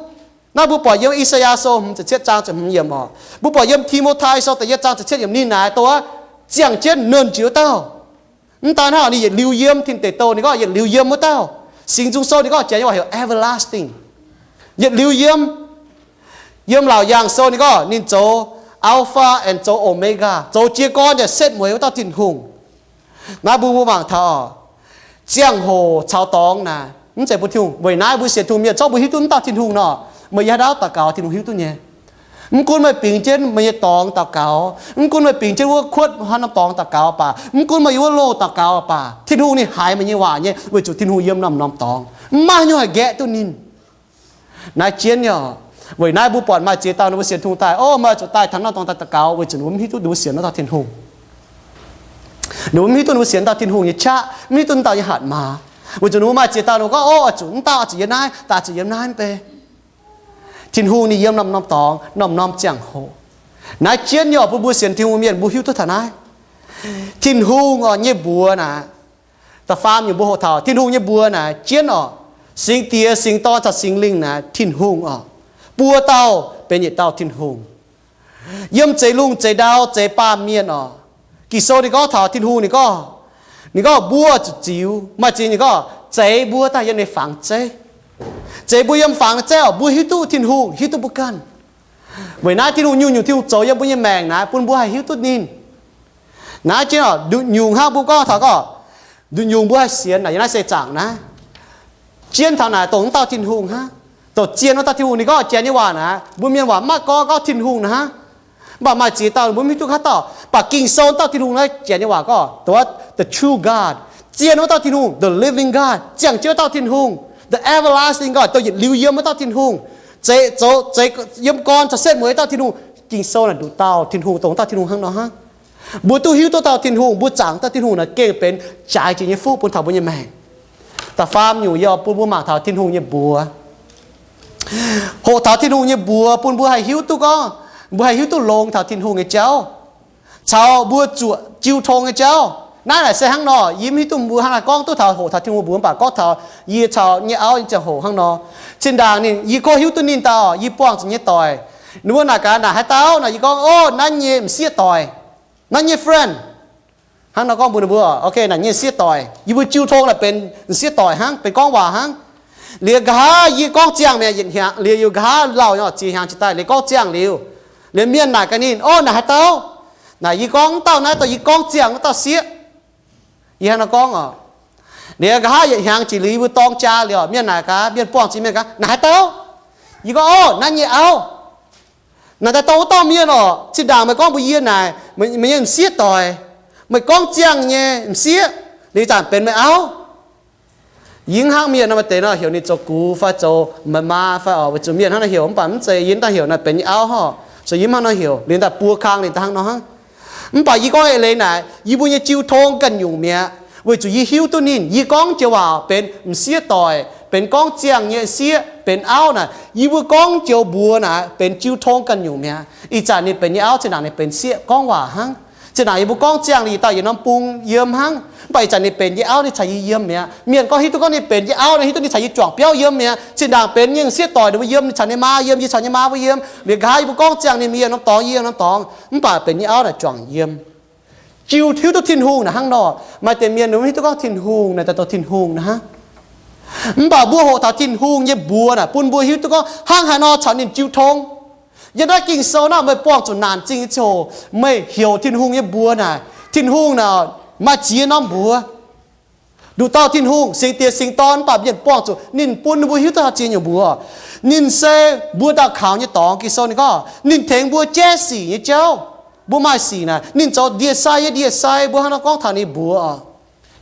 Naaiv mbuo buatc yiem I^saa^yaa Sou hmz ziepc cietv zaang ziepc hmz yiemc oc. Mbuo buatc yiem Ti^mo^tai Sou da'yietv zaang ziepc cietv yiemc ninh naaic dongh ziangh jienv nernh jiex wuov dauh. Mv daan hnangv, ninh yietc liuz yiem, Tin Deic Douh ninh gorngv yietc liuz yiem wuov dauh. Singx Nzung Sou ninh gorngv, Janx nyei waac heuc everlasting, yietc liuz yiem. Yiem Laauc Yaangh Sou ninh gorngv ninh zoux Alpha and zoux Omega, zoux jiez gorn yaac setv mueiz wuov dauh Tin-Hungh. Naaiv mbuo, mbuo mangc taux ziangh hoc caux dorngx naaic mv zeiz bun Tin-Hungh. Weic naaiv mbuo sienx Tin-Hungh mienh zorqv mbuo hiuv duqv mv dauh Tin-Hungh nor, meih yiem haaix dauh daux gaux Tin-Hungh hiuv duqv nyei. Mv gunv meih bingx jienv meih nyei dorngx daux gaux, mv gunv meih bingx jienv wuov kuotv haaix norm dorngx daux gaux baac, mv gunv meih yiem wuov loh daux gaux baac, Tin-Hungh ninh haiz meih nyei waac nyei, weic zuqc Tin-Hungh yiem norm-norm dorngx, mv maaih haaix nyungc haih nqaeqv duqv ninh. Naaiv jienv nyei oc. Weic naaiv mbuo buatc maaih ziex dauh ninh mbuo sienx Tin-Hungh daaih, o, meih zuqc daaih taux norm dorngx daaih daux gaux, weic zuqc ninh mbuo mv hiuv duqv ninh mbuo sienx wuov dauh Tin-Hungh. Ninh mbuo mv hiuv duqv ninh mbuo sienx dauh Tin-Hungh nyei qaqv, mv hiuv duqv dauh nyei hatc maaz. Weic zuqc ninh mbuo maaih ziex dauh ninh mbuo gorngv, o, oix zuqc mv dauh oix zuqc yiem naaiv, daaih zuqc yiem naaiv mv bei. Tin-Hungh ninh yiem norm-norm dorngx, norm-norm ziangh hoc. Naaiv jienv nyei oc, bun mbuo sienx Tin-Hungh mienh mbuo hiuv duqv taux naaiv. Tin-Hungh oc nyei mbuox naaic, da'faam nyungc mbuo hoqc taux Tin-Hungh nyei mbuox naaic jienv oc. Singx Diex, Singx Dorn caux Singx Lingh naaic Tin-Hungh oc. Buo dauh benx yietc dauh Tin-Hungh. Yiem zeix lungh zeix ndau zeix baamh mienh oc. Ging-Sou ninh gorngv taux Tin-Hungh ninh gorngv, ninh gorngv mbuo zuqc ziux, maaih ziex ninh gorngv zeix mbuo daaih yiem ninh fangx zeiv. Zeix mbuo yiem fangx zeiv oc, mbuo hiuv duqv Tin-Hungh hiuv duqv mbuo ganh. Weic naaiv Tin-Hungh nyungc-nyungc Tin-Hungh zoux yiem mbuo nyei maengc naaiv bun mbuo haih hiuv duqv ninh. Naaiv jienv oc, nduqc nyungc hnangv mbuo gorngv taux gorngv, nduqc nyungc mbuo haih sienx naaic yiem naaiv seix zaangc naaiv. Jienv taux naaic dongh wuov dauh Tin-Hungh hnangv, dongh zien wuov dauh Tin-Hungh. Ninh gorngv Janx nyei waac naaic, mbuo mienh waac mv maaih gorngv, gorngv Tin-Hungh naaiv hnangv. Mv baac maaih ziex dauh mbuo mv hiuv duqv haaix dauh, mv baac Ging-Sou wuov dauh Tin-Hungh naaiv Janx nyei waac gorngv dongh wuov the true God, zien wuov dauh Tin-Hungh, the living God, ziangh jienv wuov dauh Tin-Hungh, the everlasting God, dongh yietc liuz yiem wuov dauh Tin-Hungh, zeix zoux zeix yiem gorn caux setv mueiz wuov dauh Tin-Hungh. Ging-Sou naaic nduqc dauh Tin-Hungh, dongh wuov dauh Tin-Hungh hnangv nor hnangv. Mbuo duqv hiuv duqv dauh Tin-Hungh, mbuo zaangc dauh Tin-Hungh naaic gengh benx jaaix jiex nyei fuqv bun taux mbuo nyei maengc. Da'faam nyungc yie oc, bun mbuo mangc taux Tin-Hungh nyei mbuox. Hoqc taux Tin-Hungh nyei mbuox bun mbuo haih hiuv duqv gorngv, mbuo haih hiuv duqv longx taux Tin-Hungh nyei jauv, caux mbuo zuoqc jiu tong nyei jauv. Naaiv naaic se hnangv nor, yie mv hiuv duqv mbuo hnangv haaix gorngv duqv taux hoqc taux Tin-Hungh mbuox, mv baac gorngv taux yie caux nyei auv nyei ziangh hoc hnangv nor. Zinh ndaangc ninh, yie kov hiuv duqv ninh dauh, yie buangh zuqc nyei doic. Ninh mbuo naaic gaax naaic haaix dauh nor, yie gorngv, o, naaiv nyei m'sieqv doic, naaiv nyei friend. Hnangv nor gorngv mbuox ninh mbuo, ok, naaic nyei m'sieqv doic. Yie mbuo jiu tong naaic benx m'sieqv doic hnangv, benx gorngv waac hnangv. Liuz nqa'haav yie gorngv ziangh mi'aqv, yietc hnyangx liuz yie nqa'haav lauh nyei oc, ziex hnyangx jiex daaih liuz gorngv ziangh liuz, liuz mienh naaic gaax ninh, Ov, naaic haaix dauh? Naaic yie gorngv dauh naaiv dauh yie gorngv ziangh wuov dauh sieqv. Yie hnangv nor gorngv oc. Liuz nqa'haav yietc hnyangx jiex liuz yie mbuo dorng jaa liuz, mienh naaic gaax, mienh buangh zuqc mienh gaax, Naaic haaix dauh? Yie gorngv, Ov, naaiv nyei auv. Naaic daaih dorh wuov dauh mienh oc, zinh ndaangc meih gorngv mbuox yie naaic, meih nyei m'sieqv doic, meih gorngv ziangh nyei m'sieqv, liuz zanc benx meih auv. Yie hnangv mienh nor, maaih deix nor heuc ninh zoux gux fai zoux meih maa fai oc, weic zuqc mienh hnangv nor heuc, mv baac mv zeiz yie daaih heuc naaic benx nyei auv hoc. So yie hnangv nor heuc, liuz daaih buo kang ninh daaih hnangv nor hnangv. Mv baac yie gorngv eix leiz naaic, yie mbuo nyei jiu tong ganh nyungc mi'aqv, weic zuqc yie hiuv duqv ninh. Yie gorngv joux waac benx m'sieqv doic, benx gorngv ziangh nyei sieqv, benx auv naaic, yie mbuo gorngv joux mbuox naaic benx jiu tong ganh nyungc mi'aqv. Ih zanc ninh benx yie auv, zinh ndaangc ninh benx sieqv gorngv waac hnangv. Zinh ndaangc yie mbuo gorngv ziangh ninh daaih yietc norm bung yiem hnangv, mv baac ih zanc ninh benx yie auv, ninh caux yie yiem mi'aqv. Mienh gorngv hiuv duqv gorngv ninh benx yie auv nor, hiuv duqv ninh caux yie juangc biauv yiem mi'aqv. Zinh ndaangc benx nyei m'sieqv doic ninh mbuo yiem, ninh caux ninh maa yiem, yie caux ninh maa mbuo yiem. Liuz nqa'haav yie mbuo gorngv ziangh ninh, mienh norm dorngx, yie norm dorngx, mv baac benx yie auv naaic juangc yiem. Jiu hiuv duqv Tin-Hungh naaic hnangv nor. Maaih deix mienh mv hiuv duqv gorngv Tin-Hungh naaic daaih zoux Tin-Hungh naaic hnangv. Mv baac mbuo hoqc taux Tin-Hungh nyei mbuox naaic bun mbuo hiuv duqv gorngv hnangv haaix nor caux ninh jiu tong. Yiem naaiv Ging-Sou naaiv meih buangh zuqc naanc zingh nyei ziangh hoc meih heuc Tin-Hungh nyei mbuox naaic, Tin-Hungh naaic maaih ziex norm mbuox. Nduqc dauh Tin-Hungh, Singx Diex Singx Dorn, mv baac mienh buangh zuqc ninh bun ninh mbuo hiuv duqv haaix ziex nyungc mbuox. Ninh se mbuo daux kaux nyei dorngx. Ging-Sou ninh gorngv ninh tengx mbuo jaiv sic nyei jauv. Mbuo maaih sic naaic, ninh zoux ndie-sai nyei ndie-sai. Mbuo hnangv nor gorngv taux ninh mbuox oc.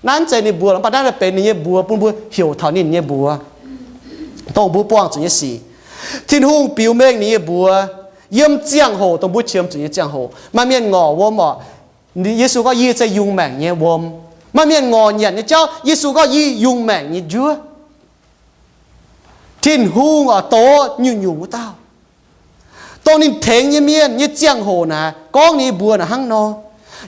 Naaiv mv zeiz ninh mbuox, mv baac naaiv benx ninh nyei mbuox bun mbuo heuc taux ninh nyei mbuox, dongh mbuo buangh zuqc nyei sic. Tin-Hungh biux mengh ninh nyei mbuox yiem ziangh hoc dongh mbuo qiemx zuqc nyei ziangh hoc. Maaih mienh ngorc wuom oc, Yesu gorngv, Yie se yungh maengc nyei wuom. Maaih mienh ngorc nyanc nyei jauv, Yesu gorngv, Yie yungh maengc nyei njuov. Tin-Hungh oix doz nyungc-nyungc wuov dauh. Dongh ninh tengx nyei mienh nyei ziangh hoc naaic, gorngv ninh nyei mbuox naaic hnangv nor.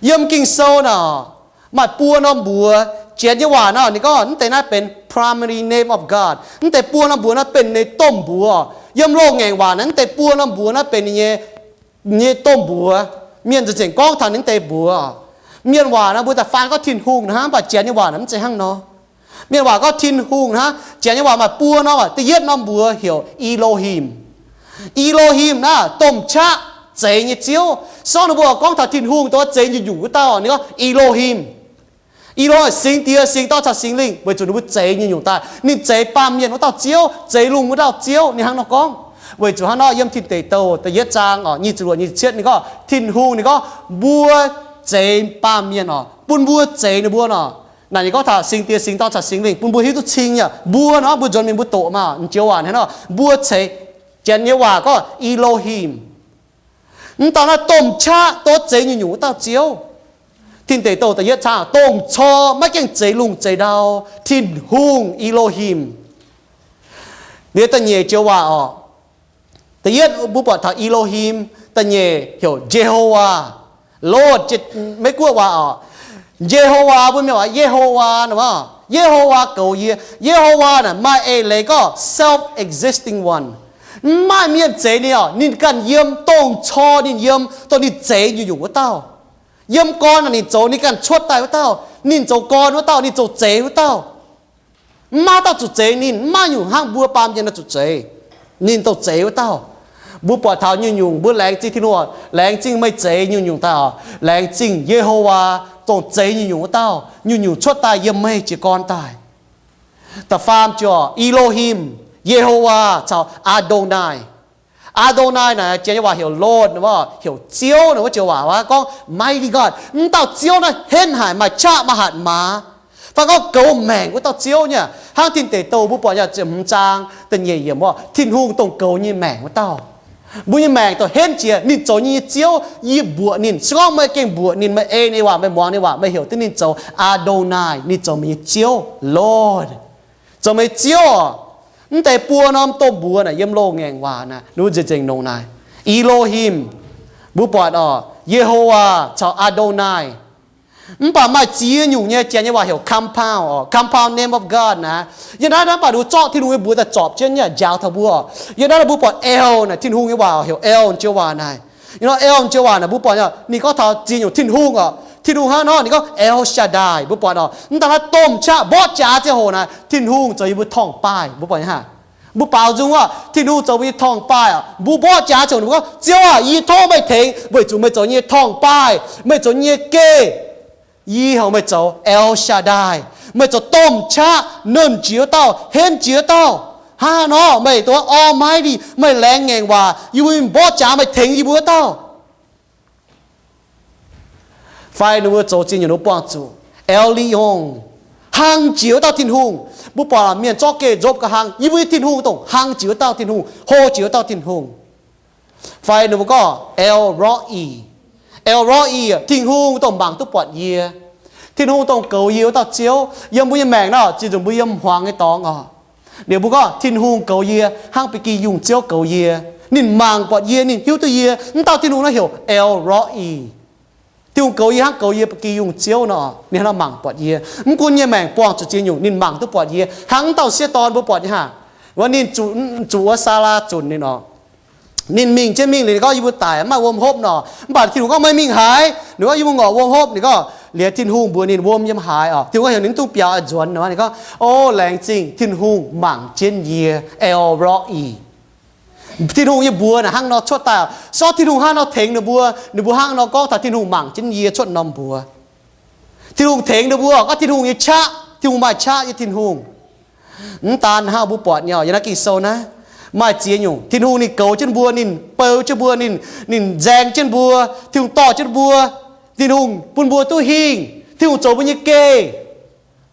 Yiem Ging-Sou naaic, maaih buo norm mbuox. Janx nyei waac naaic ninh gorngv, mv deix naaiv benx primary name of God. Mv deix buo norm mbuox naaiv benx ninh domh mbuox. Yiem loz-ngaengc waac naaic, mv deix buo norm mbuox naaiv benx ninh nyei, nyei domh mbuox. Mienh nzengc-nzengc gorngv taux ninh mv deix mbuox. Mienh waac naaic mbuo daaih faan gorngv Tin-Hungh naaic hnangv, mv baac Janx nyei waac naaic mv zeiz hnangv nor. Mienh waac gorngv Tin-Hungh hnangv. Janx nyei waac maaih buo norm waac. Da'yietv norm mbuox heuc Elohim. Elohim naaic domh qaqv, zeix nyei Ziouv. Sorng ninh mbuo gorngv taux Tin-Hungh dongh zeix nyungc-nyungc wuov dauh, ninh gorngv Elohim. Elohim, Singx Diex, Singx Dorn caux Singx Lingh, weic zuqc ninh mbuo zeix nyungc-nyungc daaih. Ninh zeix baamh mienh wuov dauh Ziouv, zeix lungh wuov dauh Ziouv, ninh hnangv nor gorngv. Weic zuqc hnangv nor, yiem Tin Deic Douh da'yietv zaang oc, nyic ziepc luoqc, nyic ziepc cietv ninh gorngv, Tin-Hungh ninh gorngv mbuo zeix baamh mienh oc, bun mbuo zeix ninh mbuo nor. Naaic ninh gorngv taux Singx Diex, Singx Dorn caux Singx Lingh bun mbuo hiuv duqv cing nyei. Mbuo nor mbuo nzuonx mingh mbuo doqc maah, m'joux waac hnangv nor, mbuo ceix, Janx nyei waac gorngv Elohim. Mv dauh naaiv domh qaqv, dongh zeix nyungc-nyungc wuov dauh Ziouv. Tin Deic Douh da'yietv zaang, domh cor maiv gaengh zeix lungh zeix ndau, Tin-Hungh Elohim. Liuz da'nyeic joux waac oc. Da'yietv mbuo buatc taux Elohim, da'nyeic heuc Jehovah, Lord, Meiv-Guoqv waac oc. Jehovah, mbuo mienh waac Yehovah nor, Yehovah goux yie. Yehovah naaic maaih eix leiz gorngv self-existing one. Mv maaih mienh zeix ninh oc, ninh ganh yiem, dongh cor ninh yiem, dongh ninh zeix nyungc-nyungc wuov dauh. Yiem gorn naaic ninh zoux, ninh ganh cuotv daaih wuov dauh. Ninh zoux gorn wuov dauh, ninh zoux zeix wuov dauh. Mv maaih dauh zuqc zeix ninh, mv maaih nyungc hnangv mbuo baamh mienh nor zuqc zeix. Ninh dongh zeix wuov dauh. Mbuo buatc taux nyungc-nyungc mbuo laengz zingh Tin-Hungh, laengz zingh meih zeix nyungc-nyungc daaih oc. Laengz zingh Yehovaa, dongh zeix nyungc-nyungc wuov dauh, nyungc-nyungc cuotv daaih yiem meih jiez gorn daaih. Da'faam joux Elohim, Yehovaa caux Adonai. Adonai naaic Janx nyei waac heuc Lord, heuc Ziouv nor, wuov joux waac gorngv Mighty God. Mv dauh Ziouv naaiv henv haic, maaih qaqv maaih hatc maaz, fai gorngv goux maengc wuov dauh Ziouv nyei. Hnangv Tin Deic Douh mbuo buatc nyei ziepc hmz zaang da'nyeic yiemc, Tin-Hungh dongh goux nyei maengc wuov dauh. Mbuo nyei maengc dongh henv jiex, ninh zoux nyei Ziouv, yie mbuoqc ninh. Se gorngv meih gengh mbuoqc ninh, meih ei ninh waac, meih muangx ninh waac, meih heuc duqv ninh zoux Adonai, ninh zoux meih nyei Ziouv, Lord. Zoux meih Ziouv oc. Mv deix buo norm domh mbuox naaic yiem loz-ngaengc waac naaic, ninh mbuo nzengc-nzengc nongc naaic. Elohim, mbuo buatc oc, Yehovaa caux Adonai. Mv baac maaih ziex nyungc nyei, Janx nyei waac heuc compound oc, compound name of God naaic. Yiem naaiv naaiv mv baac ninh mbuo zorqv Tin-Hungh nyei mbuox daaih zorpc jienv nyei, njaaux taux mbuo oc. Yiem naaiv naaiv mbuo buatc El naaic, Tin-Hungh nyei waac heuc El joux waac naaic. Yiem naaiv El joux waac naaic mbuo buatc ninh gorngv taux ziex nyungc Tin-Hungh oc. Tin-Hungh hnangv nor, ninh gorngv El Shaddai. Mbuo buatc oc, mv daaih naaiv domh qaqv mborqv jaax ziangh hoc naaic, Tin-Hungh zoux yie mbuo torngv-baaih. Mbuo buatc hnangv, mbuo baaux nzung wuov, Tin-Hungh zoux mbuo nyei torngv-baaih oc. Mbuo mborqv jaax ziangh hoc mbuo gorngv, Ziouv aah, yie tov meih tengx, weic zuqc meih zoux yie nyei torngv-baaih, meih zoux yie nyei geh. Yie heuc meih zoux El Shaddai, meih zoux domh qaqv, nernh jiex wuov dauh, henv jiex wuov dauh. Hnangv nor meih dongh Almighty, meih laengz ngaengc waac, yie mbuo mborqv jaax meih tengx yie mbuo wuov dauh. Fai ninh mbuo zoux ziex nyungc ninh mbuo buangh zuqc El Elyon, hlang jiex wuov dauh Tin-Hungh. Mbuo buatc mienh zorqv geh nzopv ga'hlang, yie mbuo nyei Tin-Hungh dongh hlang jiex wuov dauh Tin-Hungh, hlo jiex wuov dauh Tin-Hungh. Fai ninh mbuo gorngv El Roi, El Roi, Tin-Hungh dongh mangc duqv buatc yie, Tin-Hungh dongh goux yie wuov dauh Ziouv. Yiem mbuo nyei maengc naaic, ziex nzunc mbuo yiem hmuangx nyei dorngx oc, liuz mbuo gorngv Tin-Hungh goux yie hnangv ba'gi yungh Ziouv goux yie. Ninh mangc buatc yie, ninh hiuv duqv yie. Mv dauh Tin-Hungh naaiv heuc El Roi. Tin-Hungh goux yie hnangv goux yie ba'gi yungh Ziouv nor, ninh hnangv nor mangc buatc yie. Mv gunv yie nyei maengc buangh zuqc ziex nyungc, ninh mangc duqv buatc yie. Hnangv mv dauh sieqv dorn mbuo buatc nyei hnangv, wuov ninh zuqc, zuqc wuov Saalaa zunc ninh oc. Ninh mingh jienv mingh liuz ninh gorngv, Yie mbuo daic mv maaih wuom hopv nor. Mv baac Tin-Hungh gorngv, Meih mingh haaix? Ninh gorngv, Yie mbuo ngorc wuom hopv. Ninh gorngv, liuz Tin-Hungh mbuox ninh wuom yiem haaix oc. Tin-Hungh gorngv, Heuc ninh mv dungx biaux, oix nzuonx nor. Ninh gorngv, O, laengz zingh Tin-Hungh mangc jienv yie, El Roi. Tin-Hungh nyei mbuox naaic hnangv nor cuotv daaih oc. Sortv Tin-Hungh hnangv nor tengx ninh mbuo, ninh mbuo hnangv nor gorngv taux Tin-Hungh mangc jienv yie cuotv norm mbuox. Tin-Hungh tengx ninh mbuo gorngv Tin-Hungh nyei qaqv, Tin-Hungh maaih qaqv nyei Tin-Hungh. Mv daan hnangv, mbuo buatc nyei oc, yiem naaiv Ging-Sou naaiv maaih ziex nyungc Tin-Hungh ninh goux jienv mbuo, ninh beu jienv mbuo, ninh, ninh nzaeng jienv mbuo, Tin-Hungh dorh jienv mbuo, Tin-Hungh bun mbuo duqv hingh, Tin-Hungh zoux mbuo nyei geh.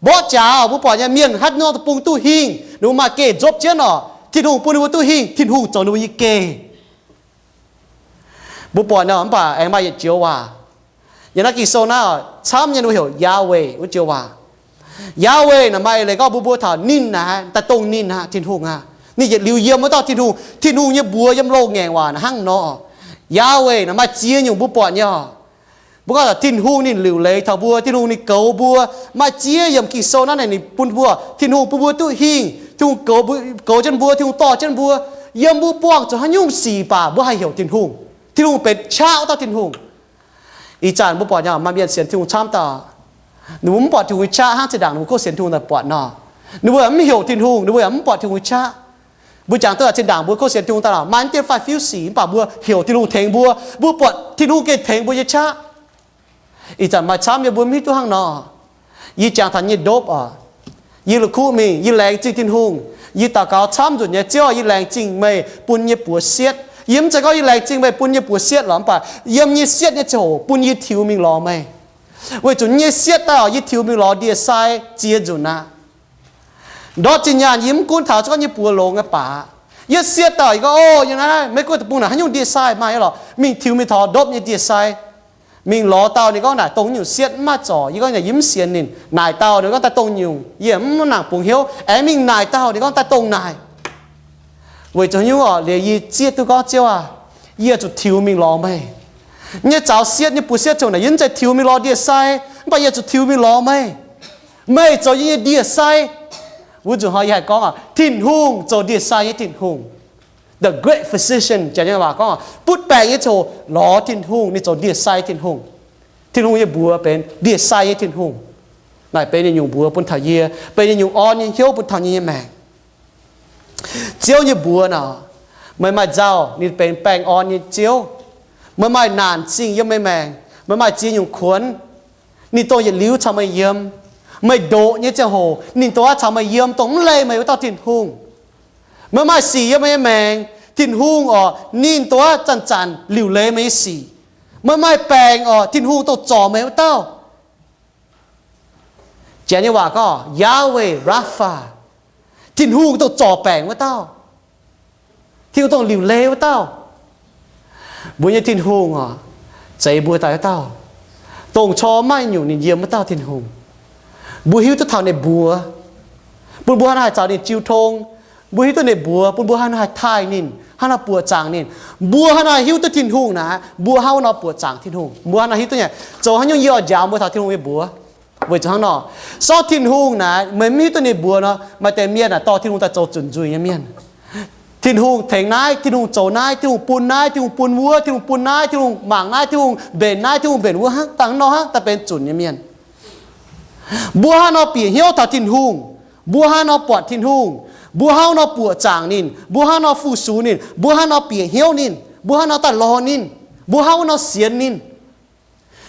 Mborqv jaax oc, mbuo buatc nyei mienh haaix nor deic-bung duqv hingh, ninh mbuo maaih geh nzopv jienv oc, Tin-Hungh bun ninh mbuo duqv hingh, Tin-Hungh zoux ninh mbuo nyei geh. Mbuo buatc nor, mv baac aengx maaih yietc joux waac. Yiem naaiv Ging-Sou naaiv camv nyei ninh heuc Yahweh wuov joux waac. Yahweh naaic maaih leiz gorngv mbuo mbuox taux ninh naaic, daaih dongh ninh aqv, Tin-Hungh aqv. Ninh yietc liuz yiem wuov dauh Tin-Hungh. Tin-Hungh nyei mbuox yiem loz-ngaengc waac naaic hnangv nor. Yahweh naaic maaih ziex nyungc mbuo buatc nyei oc. Mbuo gorngv taux Tin-Hungh ninh liuc leiz taux mbuo, Tin-Hungh ninh goux mbuo. Maaih ziex yiemc Ging-Sou naaiv naaic ninh bun mbuo, Tin-Hungh bun mbuo duqv hingh, Tin-Hungh goux, goux jienv mbuo, Tin-Hungh dorh jienv mbuo. Yiem mbuo buangh zuqc haaix nyungc sic baac mbuo haih heuc Tin-Hungh. Tin-Hungh benx qaqv wuov dauh Tin-Hungh. Ih zanc mbuo buatc nyei maaih mienh sienx Tin-Hungh camv dauh, ninh mbuo mv buatc Tin-Hungh nyei qaqv hnangv zinh ndaangc ninh mbuo kov sienx Tin-Hungh daaih buatc nor. Ninh mbuo mv heuc Tin-Hungh, ninh mbuo yaac mv buatc Tin-Hungh nyei qaqv. Mbuo jangx duqv zinh ndaangc mbuo kov sienx Tin-Hungh daaih lorqc, maaih dieh fai fiuv sic mv baac mbuo heuc Tin-Hungh tengx mbuo, mbuo buatc Tin-Hungh gengh tengx mbuo nyei qaqv. Ih zanc maaih camv nyei mbuo mv hiuv duqv hnangv nor. Yie jangx taux yie nyei ndopv oc. Yie la'kuqv mingh, yie laengz zingh Tin-Hungh. Yie daux gaux camv nzunc nyei, Ziouv, yie laengz zingh meih bun nyei buoz sietv. Yie mv zeiz gorngv yie laengz zingh meih bun nyei buoz sietv lorqc, mv baac yiem yie sietv nyei ziangh hoc bun yie tiux mingh lorz meih. Weic zuqc yie nyei sietv daaih oc, yie tiux mingh lorz ndie-sai ziex nzunc aqv. Ndortv zinh nyaanh yie mv gunv taux zungv nyei buoz longx nyei baac, yie sietv daaih yie gorngv, O, yie naaiv Meiv Guoqv deic-bung naaic haaix nyungc ndie-sai maaih lorqc, mingh tiux mingh taux ndopv nyei ndie-sai. Mingh lorz dauh ninh gorngv naaic dongh nyungc sietv mv maaih zorc, yie gorngv yie mv sienx ninh. Naaic dauh ninh gorngv daaih dongh nyungc, yie mv nangc bungx hnyouv. Aengx mingh naaic dauh ninh gorngv daaih dongh naaic. Weic zuqc haaix nyungc oc? Liuz yie zieqv duqv gorngv, Ziouv aah, yie zuqc tiux mingh lorz meih. Yie nyei zaux sietv nyei buoz sietv ziouc naaic, yie mv zeiz tiux mingh lorz ndie-sai, mv baac yie zuqc tiux mingh lorz meih. Meih zoux yie nyei ndie-sai. Wuov nzunc hnoi yie haih gorngv oc, Tin-Hungh zoux ndie-sai nyei Tin-Hungh. The great physician, janx nyei waac gorngv, butv baengc nyei ziouc lorz Tin-Hungh, ninh zoux ndie-sai Tin-Hungh. Tin-Hungh nyei mbuox benx ndie-sai nyei Tin-Hungh. Naaic benx yietc nyungc mbuox bun taux yie, benx yietc nyungc orn nyei hnyouv bun taux yie nyei maengc. Ziouv nyei mbuox naaic, meih maaih nzauh, ninh benx baengh orn nyei Ziouv. Meih maaih naanc zingh yiem meih maengc, meih maaih ziex nyungc kuonx, ninh dongh yietc liuz caux meih yiem. Meih ndoqc nyei ziangh hoc ninh dongh aqv caux meih yiem, dongh mv leih meih wuov dauh Tin-Hungh. Meih maaih sic yiem meih nyei maengc, Tin-Hungh oc, ninh dongh aqv zanc-zanc liuc leiz meih nyei sic. Meih maaih baengc oc, Tin-Hungh dongh zorc meih wuov dauh. Janx nyei waac gorngv Yahweh Rapha, Tin-Hungh dongh zorc baengc wuov dauh, Tin-Hungh dongh liuc leiz wuov dauh. Mbuo nyei Tin-Hungh oc, zeiz mbuo daaih wuov dauh, dongh cor maaih nyungc ninh yiem wuov dauh Tin-Hungh. Mbuo hiuv duqv taux ninh mbuox, bun mbuo hnangv naaiv haih caux ninh jiu tong. Mbuo hiuv duqv ninh mbuox bun mbuo hnangv naaiv haih taaih ninh, hnangv naaiv buoqc zaangc ninh. Mbuo hnangv naaiv hiuv duqv Tin-Hungh naaic, mbuo hnangv wuov nor buoqc zaangc Tin-Hungh. Mbuo hnangv naaiv hiuv duqv nyei, zoux haaix nyungc yie oix njaaux mbuo taux Tin-Hungh nyei mbuox. Weic zuqc hnangv nor, sortv Tin-Hungh naaic meih mv hiuv duqv ninh mbuox nor, maaih deix mienh naaic dorh Tin-Hungh daaih zoux zunc nzuih nyei mienh. Tin-Hungh tengx naaiv, Tin-Hungh zoux naaiv, Tin-Hungh bun naaiv, Tin-Hungh bun wuov, Tin-Hungh bun naaiv, Tin-Hungh mangc naaiv, Tin-Hungh mbenc naaiv, Tin-Hungh mbenc wuov hnangv, dangh nor hnangv daaih benx zunc nyei mienh. Mbuo hnangv nor bieqc hnyouv taux Tin-Hungh, mbuo hnangv nor buatc Tin-Hungh, mbuo hnangv nor buoqc zaangc ninh, mbuo hnangv nor fu-sux ninh, mbuo hnangv nor bieqc hnyouv ninh, mbuo hnangv nor daaih lorz ninh, mbuo hnangv wuov nor sienx ninh.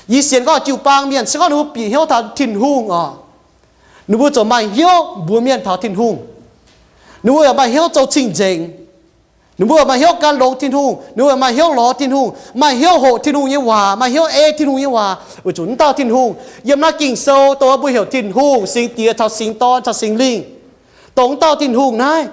Yie sienx gorngv jiu-baang mienh se gorngv ninh mbuo bieqc hnyouv taux Tin-Hungh oc, ninh mbuo ziouc maaih hnyouv mbuox mienh taux Tin-Hungh. Ninh mbuo yaac maaih hnyouv zoux cing-nzengc. Ninh mbuo maaih hnyouv gan longx Tin-Hungh, ninh mbuo maaih hnyouv lorz Tin-Hungh, maaih hnyouv hoqc Tin-Hungh nyei waac, maaih hnyouv ei Tin-Hungh nyei waac, weic zuqc wuov dauh Tin-Hungh yiem naaiv Ging-Sou dongh mbuo heuc Tin-Hungh, Singx Diex caux Singx Dorn caux Singx Lingh, dongh wuov dauh Tin-Hungh naaiv,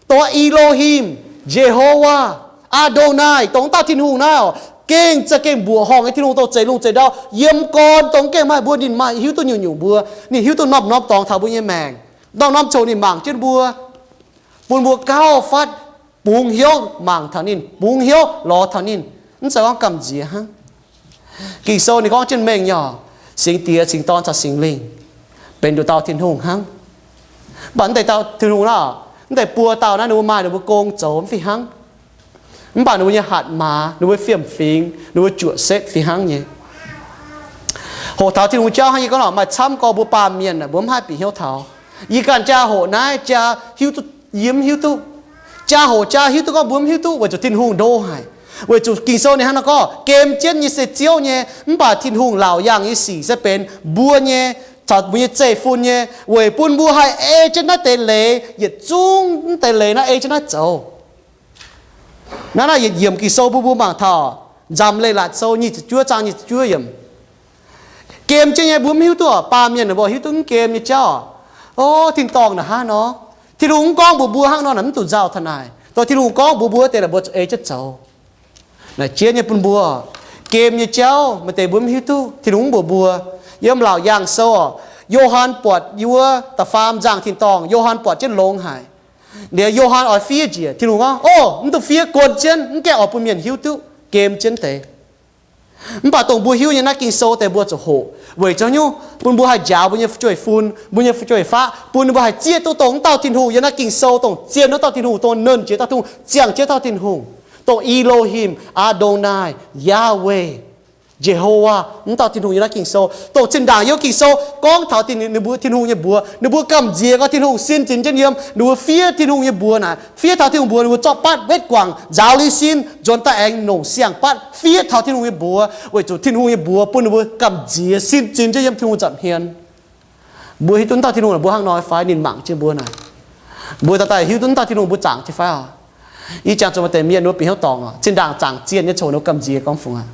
dongh Elo^him, Ye^ho^waa, Aa^ndo^naai, dongh wuov dauh Tin-Hungh naaiv oc, gengh za'gengh mbuoqc horngh nyei Tin-Hungh, dongh zeix lungh zeix ndau, yiem gorn dongh gengh maaih mbuo, ninh maaih hiuv duqv nyungc-nyungc mbuo, ninh hiuv duqv norm-norm dorngx taux mbuo nyei maengc, norm-norm coc ninh mangc jienv mbuo, bun mbuo gauh fatv bungx hnyouv mangc taux ninh, bungx hnyouv lorz taux ninh, mv zeiz gorngv gamh nziex hnangv. Ging-Sou ninh gorngv jienv mengh nyei oc, Singx Diex, Singx Dorn caux Singx Lingh benx nduqc dauh Tin-Hungh hnangv. Mv baac wuov deix dauh Tin-Hungh naaiv, wuov deix buo dauh naaiv ninh mbuo maaih ninh mbuo gong zoux mv fih hnangv. Mv baac ninh mbuo nyei hatc maaz, ninh mbuo fiem-fingx, ninh mbuo juoqc setv fih hnangv nyei. Hoqc taux Tin-Hungh jauv hnangv, yie gorngv lorqc, maaih camv gorx mbuo baamh mienh aah, mbuo mv haih bieqc hnyouv taux. Yie ganh jaa hoqc naaiv jaa hiuv duqv, yie mv hiuv duqv. Jaa hoqc jaa hiuv duqv gorngv mbuo mv hiuv duqv weic zuqc Tin-Hungh ndo haic. Weic zuqc Ging-Sou ninh hnangv nor gorngv, gem jienv nyei se Ziouv nyei, mv baac Tin-Hungh laauc yangh nyei sic se benx mbuo nyei, caux mbuo nyei zeiv fun nyei, weic bun mbuo haih ei jienv naaiv deix leiz, yietc zungv deix leiz naaiv ei jienv naaiv zoux. Naaiv naaiv yietc yiemc Ging-Sou bun mbuo mangc taux, Nzamc Leiz-Latc Sou nyic ziepc juov zaang nyic ziepc juov yiemc. Gem jienv nyei mbuo mv hiuv duqv oc. Baamh mienh ninh mbuo hiuv duqv mv gem nyei jauv oc. O, tin-dorngh naaic hnangv nor, Tin-Hungh mv gorngv mbuox mbuo hnangv nor, naaic mv dungx nzauh taux naaic. Dongh Tin-Hungh gorngv mbuox mbuo deix naaic mbuo zuqc ei jienv zoux. Naaic jiex nyei bun mbuo, gem nyei jauv maaih deix mbuo mv hiuv duqv. Tin-Hungh mv mbuox mbuo. Yiem Laauc Yaangh Sou oc, Yo^han buatc yiem wuov da'faam nzangh tin-dorngh, Yo^han buatc jienv longx haic. Liuz Yo^han oix fiev njiec, Tin-Hungh gorngv, O, mv dungx fiev, guon jienv, mv gaengh oix bun mienh hiuv duqv, gem jienv deix. Mv baac dongh mbuo hiuv nyei naaiv Ging-Sou deix mbuo zuqc hoqc weic zuqc nyungc bun mbuo haih njaaux mbuo nyei fu'jueiv-fun, mbuo nyei fu'jueiv-faqv, bun mbuo haih zieqv duqv dongh wuov dauh Tin-Hungh yiem naaiv Ging-Sou dongh zien wuov dauh Tin-Hungh, dongh nernh jiex dauh Tin-Hungh, ziangh jienv dauh Tin-Hungh, dongh Elo^him, Aa^ndo^naai, Yahweh, Ye^ho^waa, wuov dauh Tin-Hungh yiem naaiv Ging-Sou. Dongh zinh ndaangc yiem Ging-Sou gorngv taux ninh mbuo Tin-Hungh nyei mbuox, ninh mbuo gamh nziex gorngv Tin-Hungh sin zinx jienv yiem, ninh mbuo fiev Tin-Hungh nyei mbuox naaic, fiev taux Tin-Hungh mbuox ninh mbuo zorqv batv wetv guangc nzaaux liuz sin nzuonx daaih aengx nongc siang-batv, fiev taux Tin-Hungh nyei mbuox, weic zuqc Tin-Hungh nyei mbuox bun ninh mbuo gamh nziex sin zinx jienv yiem Tin-Hungh nza'hmien. Mbuo hiuv duqv wuov dauh Tin-Hungh naaic mbuo hnangv nor fai? Ninh mangc jienv mbuo naaic, mbuo daaih daaih hiuv duqv wuov dauh Tin-Hungh mbuo zaangc jienv fai oc? Yie jangx zuqc maaih deix mienh ninh mbuo bieqc hnyouv dorngc oc, zinh ndaangc zaangc zienh nyei coc ninh mbuo gamh nziex gorngv fungc aqv.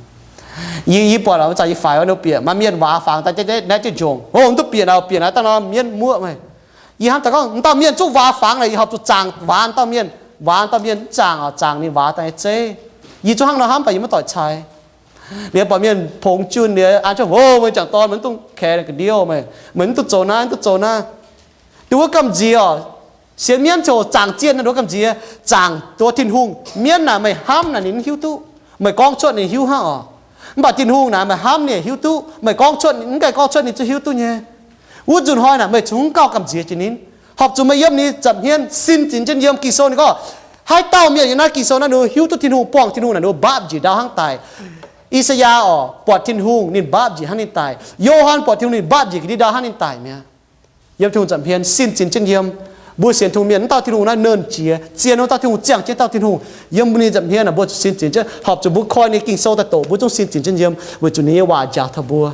Yie, yie buatc lorqc, mv baac yie faix wuov ninh mbuo bieqc, maaih mienh waaz fangx daaih, naaiv jienv njongc, O, mv duqv bieqc naaic, bieqc naaiv dangh nor mienv muoqv meih. Yie hnamv daaih gorngv, M'dauh mienh zungv waaz fangx naaic, yie horpc zuqc zaangc waaz dauh mienh. Waaz dauh mienh mv zaangc oc, zaangc ninh waaz daaih nyei zeiv. Yie zungv hnangv nor hnamv, mv baac yie maiv doic cai. Liuz buatc mienh pongx junh liuz an jienv, O, meih jangc dorn, meih mv dungx kaex ga'ndiev meih, meih mv dungx zoux naaiv, mv dungx zoux naaiv. Ninh mbuo gamh nziex oc. Sienx mienv coc zaangc zienh naaic ninh mbuo gamh nziex, zaangc duqv Tin-Hungh. Mienv naaic meih hnamv naaic ninh mv hiuv duqv, meih gorngv cuotv ninh hiuv hnangv oc. Mv baac Tin-Hungh naaic meih hnamv ninh hiuv duqv, meih gorngv cuotv, mv gaengh gorngv cuotv ninh zungv hiuv duqv nyei. Wuov nzunc hnoi naaic meih zungv mv gauh gamh nziex jiex ninh. Horpc zuqc meih yiem ninh nza'hmien sin zinx jienv yiem. Ging-Sou ninh gorngv, haaix dauh mienh yiem naaiv Ging-Sou naaiv ninh hiuv duqv Tin-Hungh, buangh Tin-Hungh naaic ninh mbuo mbaapv njiec ndau hnangv daic. I^saa^yaa oc, buatc Tin-Hungh ninh mbaapv njiec hnangv ninh daic. Yo^han buatc Tin-Hungh ninh mbaapv njiec ga'ndiev ndau hnangv ninh daic mi'aqv. Yiem Tin-Hungh nza'hmien sin zinx jienv yiem. Mbuo sienx Tin-Hungh mienh, wuov dauh Tin-Hungh naaiv nernh jiex, zien wuov dauh Tin-Hungh, ziangh jienv dauh Tin-Hungh yiem mbuo nyei nza'hmien naaic, mbuo zuqc sin zinx jienv. Horpc zuqc mbuo koi ninh Ging-Sou daaih doqc, mbuo zungv sin zinx jienv yiem, weic zuqc ninh nyei waac njaaux taux mbuo.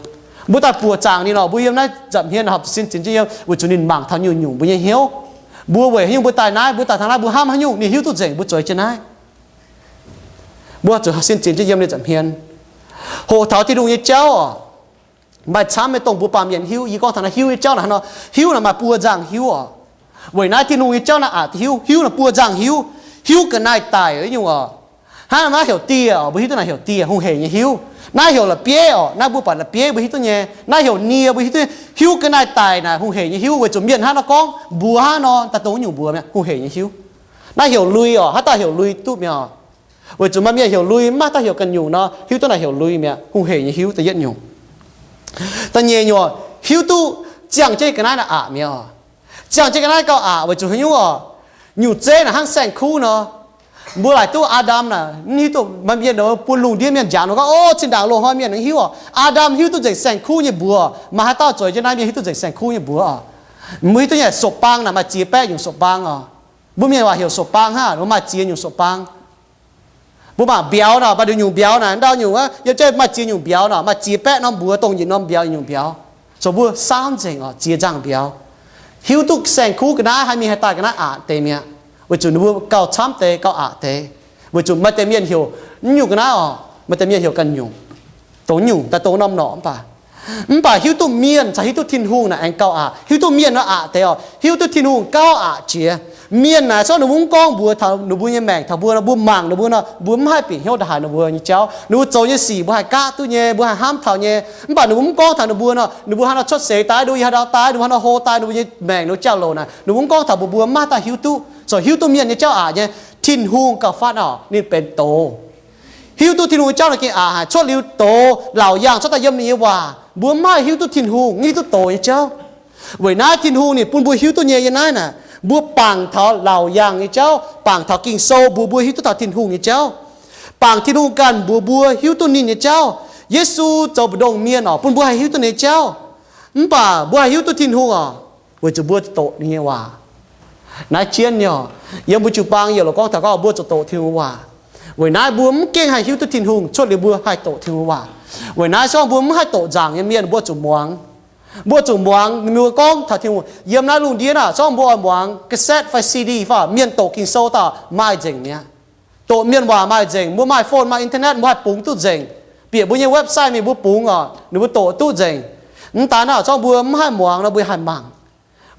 Mbuo daaih buoqc zaangc ninh oc, mbuo yiem naaiv nza'hmien naaic horpc zuqc sin zinx jienv yiem, weic zuqc ninh mangc taux nyungc-nyungc mbuo nyei hnyouv. Mbuo weic haaix nyungc mbuo daaih naaiv, mbuo daaih taux naaiv, mbuo hnamv haaix nyungc, ninh hiuv duqv nzengc mbuo zueiz jienv naaiv. Mbuo zuqc sin zinx jienv yiem ninh nza'hmien. Hoqc taux Tin-Hungh nyei jauv oc, maaih camv nyei dongh mbuo baamh mienh hiuv. Yie gorngv taux naaiv hiuv nyei jauv naaic hnangv nor, hiuv naaic maaih buo nzangh hiuv oc. Weic naaiv Tin-Hungh nyei jauv naaiv aqc hiuv, hiuv naaic buo nzangh hiuv. Hiuv ga'naaiv daic nyungc oc. Hnangv naaiv heuc dieh oc, mbuo hiuv duqv naaic heuc dieh, hungh heic nyei hiuv. Naaiv heuc la'bieiv oc, naaiv mbuo buatc la'bieiv mbuo hiuv duqv nyei. Naaiv heuc nie mbuo hiuv duqv. Hiuv ga'naaiv daic naaic hungh heic nyei hiuv, weic zuqc mienh hnangv nor gorngv, mbuox hnangv nor daaih dongh wuov nyungc mbuox mi'aqv, hungh heic nyei hiuv. Naaiv heuc lui oc, haaix dauh heuc lui duqv mi'aqv oc. Weic zuqc maaih mienh heuc lui, mv maaih dauh heuc ganh nyungc nor, hiuv duqv naaic heuc lui mi'aqv, hungh heic nyei hiuv da'yietv nyungc. Da'nyeic nyungc, hiuv duqv ziangh jienv ga'naaiv naaiv aqc mi'aqv oc. Ziangh jienv ga'naaiv gauh aqc weic zuqc haaix nyungc oc? Nyungc zeiv naaic hnangv saeng-kuv nor. Mbuo laaic duqv Aa^ndam naaic, mv hiuv duqv maaih mienh bun lungh ndiev mienh njaaux nor gorngv, o, zinh ndaangc loz-hnoi mienh aengx hiuv oc. Aa^ndam hiuv duqv nzengc saeng-kuv nyei mbuox. Maaih haaix dauh zueiz jienv naaiv mienh hiuv duqv nzengc saeng-kuv nyei mbuox oc? Mbuo hiuv duqv nyei sopc-baang naaic maaih ziex baeqv nyungc sopc-baang oc. Mbuo mienh waac heuc sopc-baang hnangv, mbuo maaih ziex nyungc sopc-baang. Mbuo mangc mbiauz nor, mv baac nduqc nyungc mbiauz naaic, ndau nyungc aqv, yiem jai maaih ziex nyungc mbiauz nor, maaih ziex baeqv norm mbuox, dongh yietc norm mbiauz yietc nyungc mbiauz. Zoux mbuo saauv nzengc oc, ziex nzangh mbiauz. Hiuv duqv saeng-kuv ga'naaiv, haih mingh haih daaih ga'naaiv aqc deix mi'aqv. Weic zuqc ninh mbuo gauh camv deix, gauh aqc deix. Weic zuqc maaih deix mienh heuc mv nyungc ga'naaiv oc, maaih deix mienh heuc ganh nyungc, dongh nyungc daaih dongh norm norqc mv baac. Mv baac hiuv duqv mienh caux hiuv duqv Tin-Hungh naaic aengx gauh aqc. Hiuv duqv mienh nor aqc deix oc, hiuv duqv Tin-Hungh gauh aqc jiex. Mienh naaic zorqv ninh mbuo mv gorngv mbuox taux ninh mbuo nyei maengc taux mbuo nor, mbuo mangc ninh mbuo nor, mbuo mv haih bieqc hnyouv ndongc haaix ninh mbuo nyei jauv. Ninh mbuo zoux nyei sic mbuo haih gaav duqv nyei, mbuo haih hnamv taux nyei. Mv baac ninh mbuo mv gorngv taux ninh mbuo nor, ninh mbuo haaix nor cuotv seix daaih, ninh mbuo haaix nor daaih, ninh mbuo haaix nor hlo daaih, ninh mbuo nyei maengc, ninh mbuo jauv-louc naaic, ninh mbuo mv gorngv taux mbuox mbuo, mv maaih dauh hiuv duqv. Zoux hiuv duqv mienh nyei jauv aqc nyei. Tin-Hungh gauh fatv oc, ninh benx doz. Hiuv duqv Tin-Hungh nyei jauv naaic gengh aqc haic. Cuotv liuz doz, laauc yaangh cuotv daaih yiem ninh nyei waac, mbuo mv haih hiuv duqv Tin-Hungh, hiuv duqv doz nyei jauv. Weic naaiv Tin-Hungh ninh bun mbuo hiuv duqv nyei yiem naaiv naaic, mbuo bangc taux laauc yaangh nyei jauv, bangc taux Ging-Sou mbuox mbuo hiuv duqv taux Tin-Hungh nyei jauv, bangc Tin-Hungh ganh mbuox mbuo hiuv duqv ninh nyei jauv. Yesu zoux mbu'ndongx mienh oc, bun mbuo haih hiuv duqv ninh nyei jauv. Mv baac mbuo haih hiuv duqv Tin-Hungh oc, weic zuqc mbuo zuqc doqc ninh nyei waac. Naaiv jienv nyei oc, yiem mbuo jiu-baang yaac lorz gorngv taux gorngv mbuo zuqc doqc Tin-Hungh waac. Weic naaiv mbuo mv gengh haih hiuv duqv Tin-Hungh cuotv liuz mbuo haih doqc Tin-Hungh waac. Weic naaiv se gorngv mbuo mv haih doqc nzaangc nyei mienh mbuo zuqc muangx. Mbuo zuqc muangx ninh mbuo gorngv taux Tin-Hungh. Yiem naaiv lungh ndiev naaic, se gorngv mbuo oix muangx cassette fai C D fai mienh doqc Ging-Sou daaih maaih nzengc mi'aqv. Doqc mienh waac maaih nzengc. Mbuo maaih phone, maaih internet, mbuo haih bungx duqv nzengc. Bieqc mbuo nyei website mingh mbuo bungx oc, ninh mbuo doqc duqv nzengc. Mv daan naaic, se gorngv mbuo mv haih muangx nor mbuo haih mangc.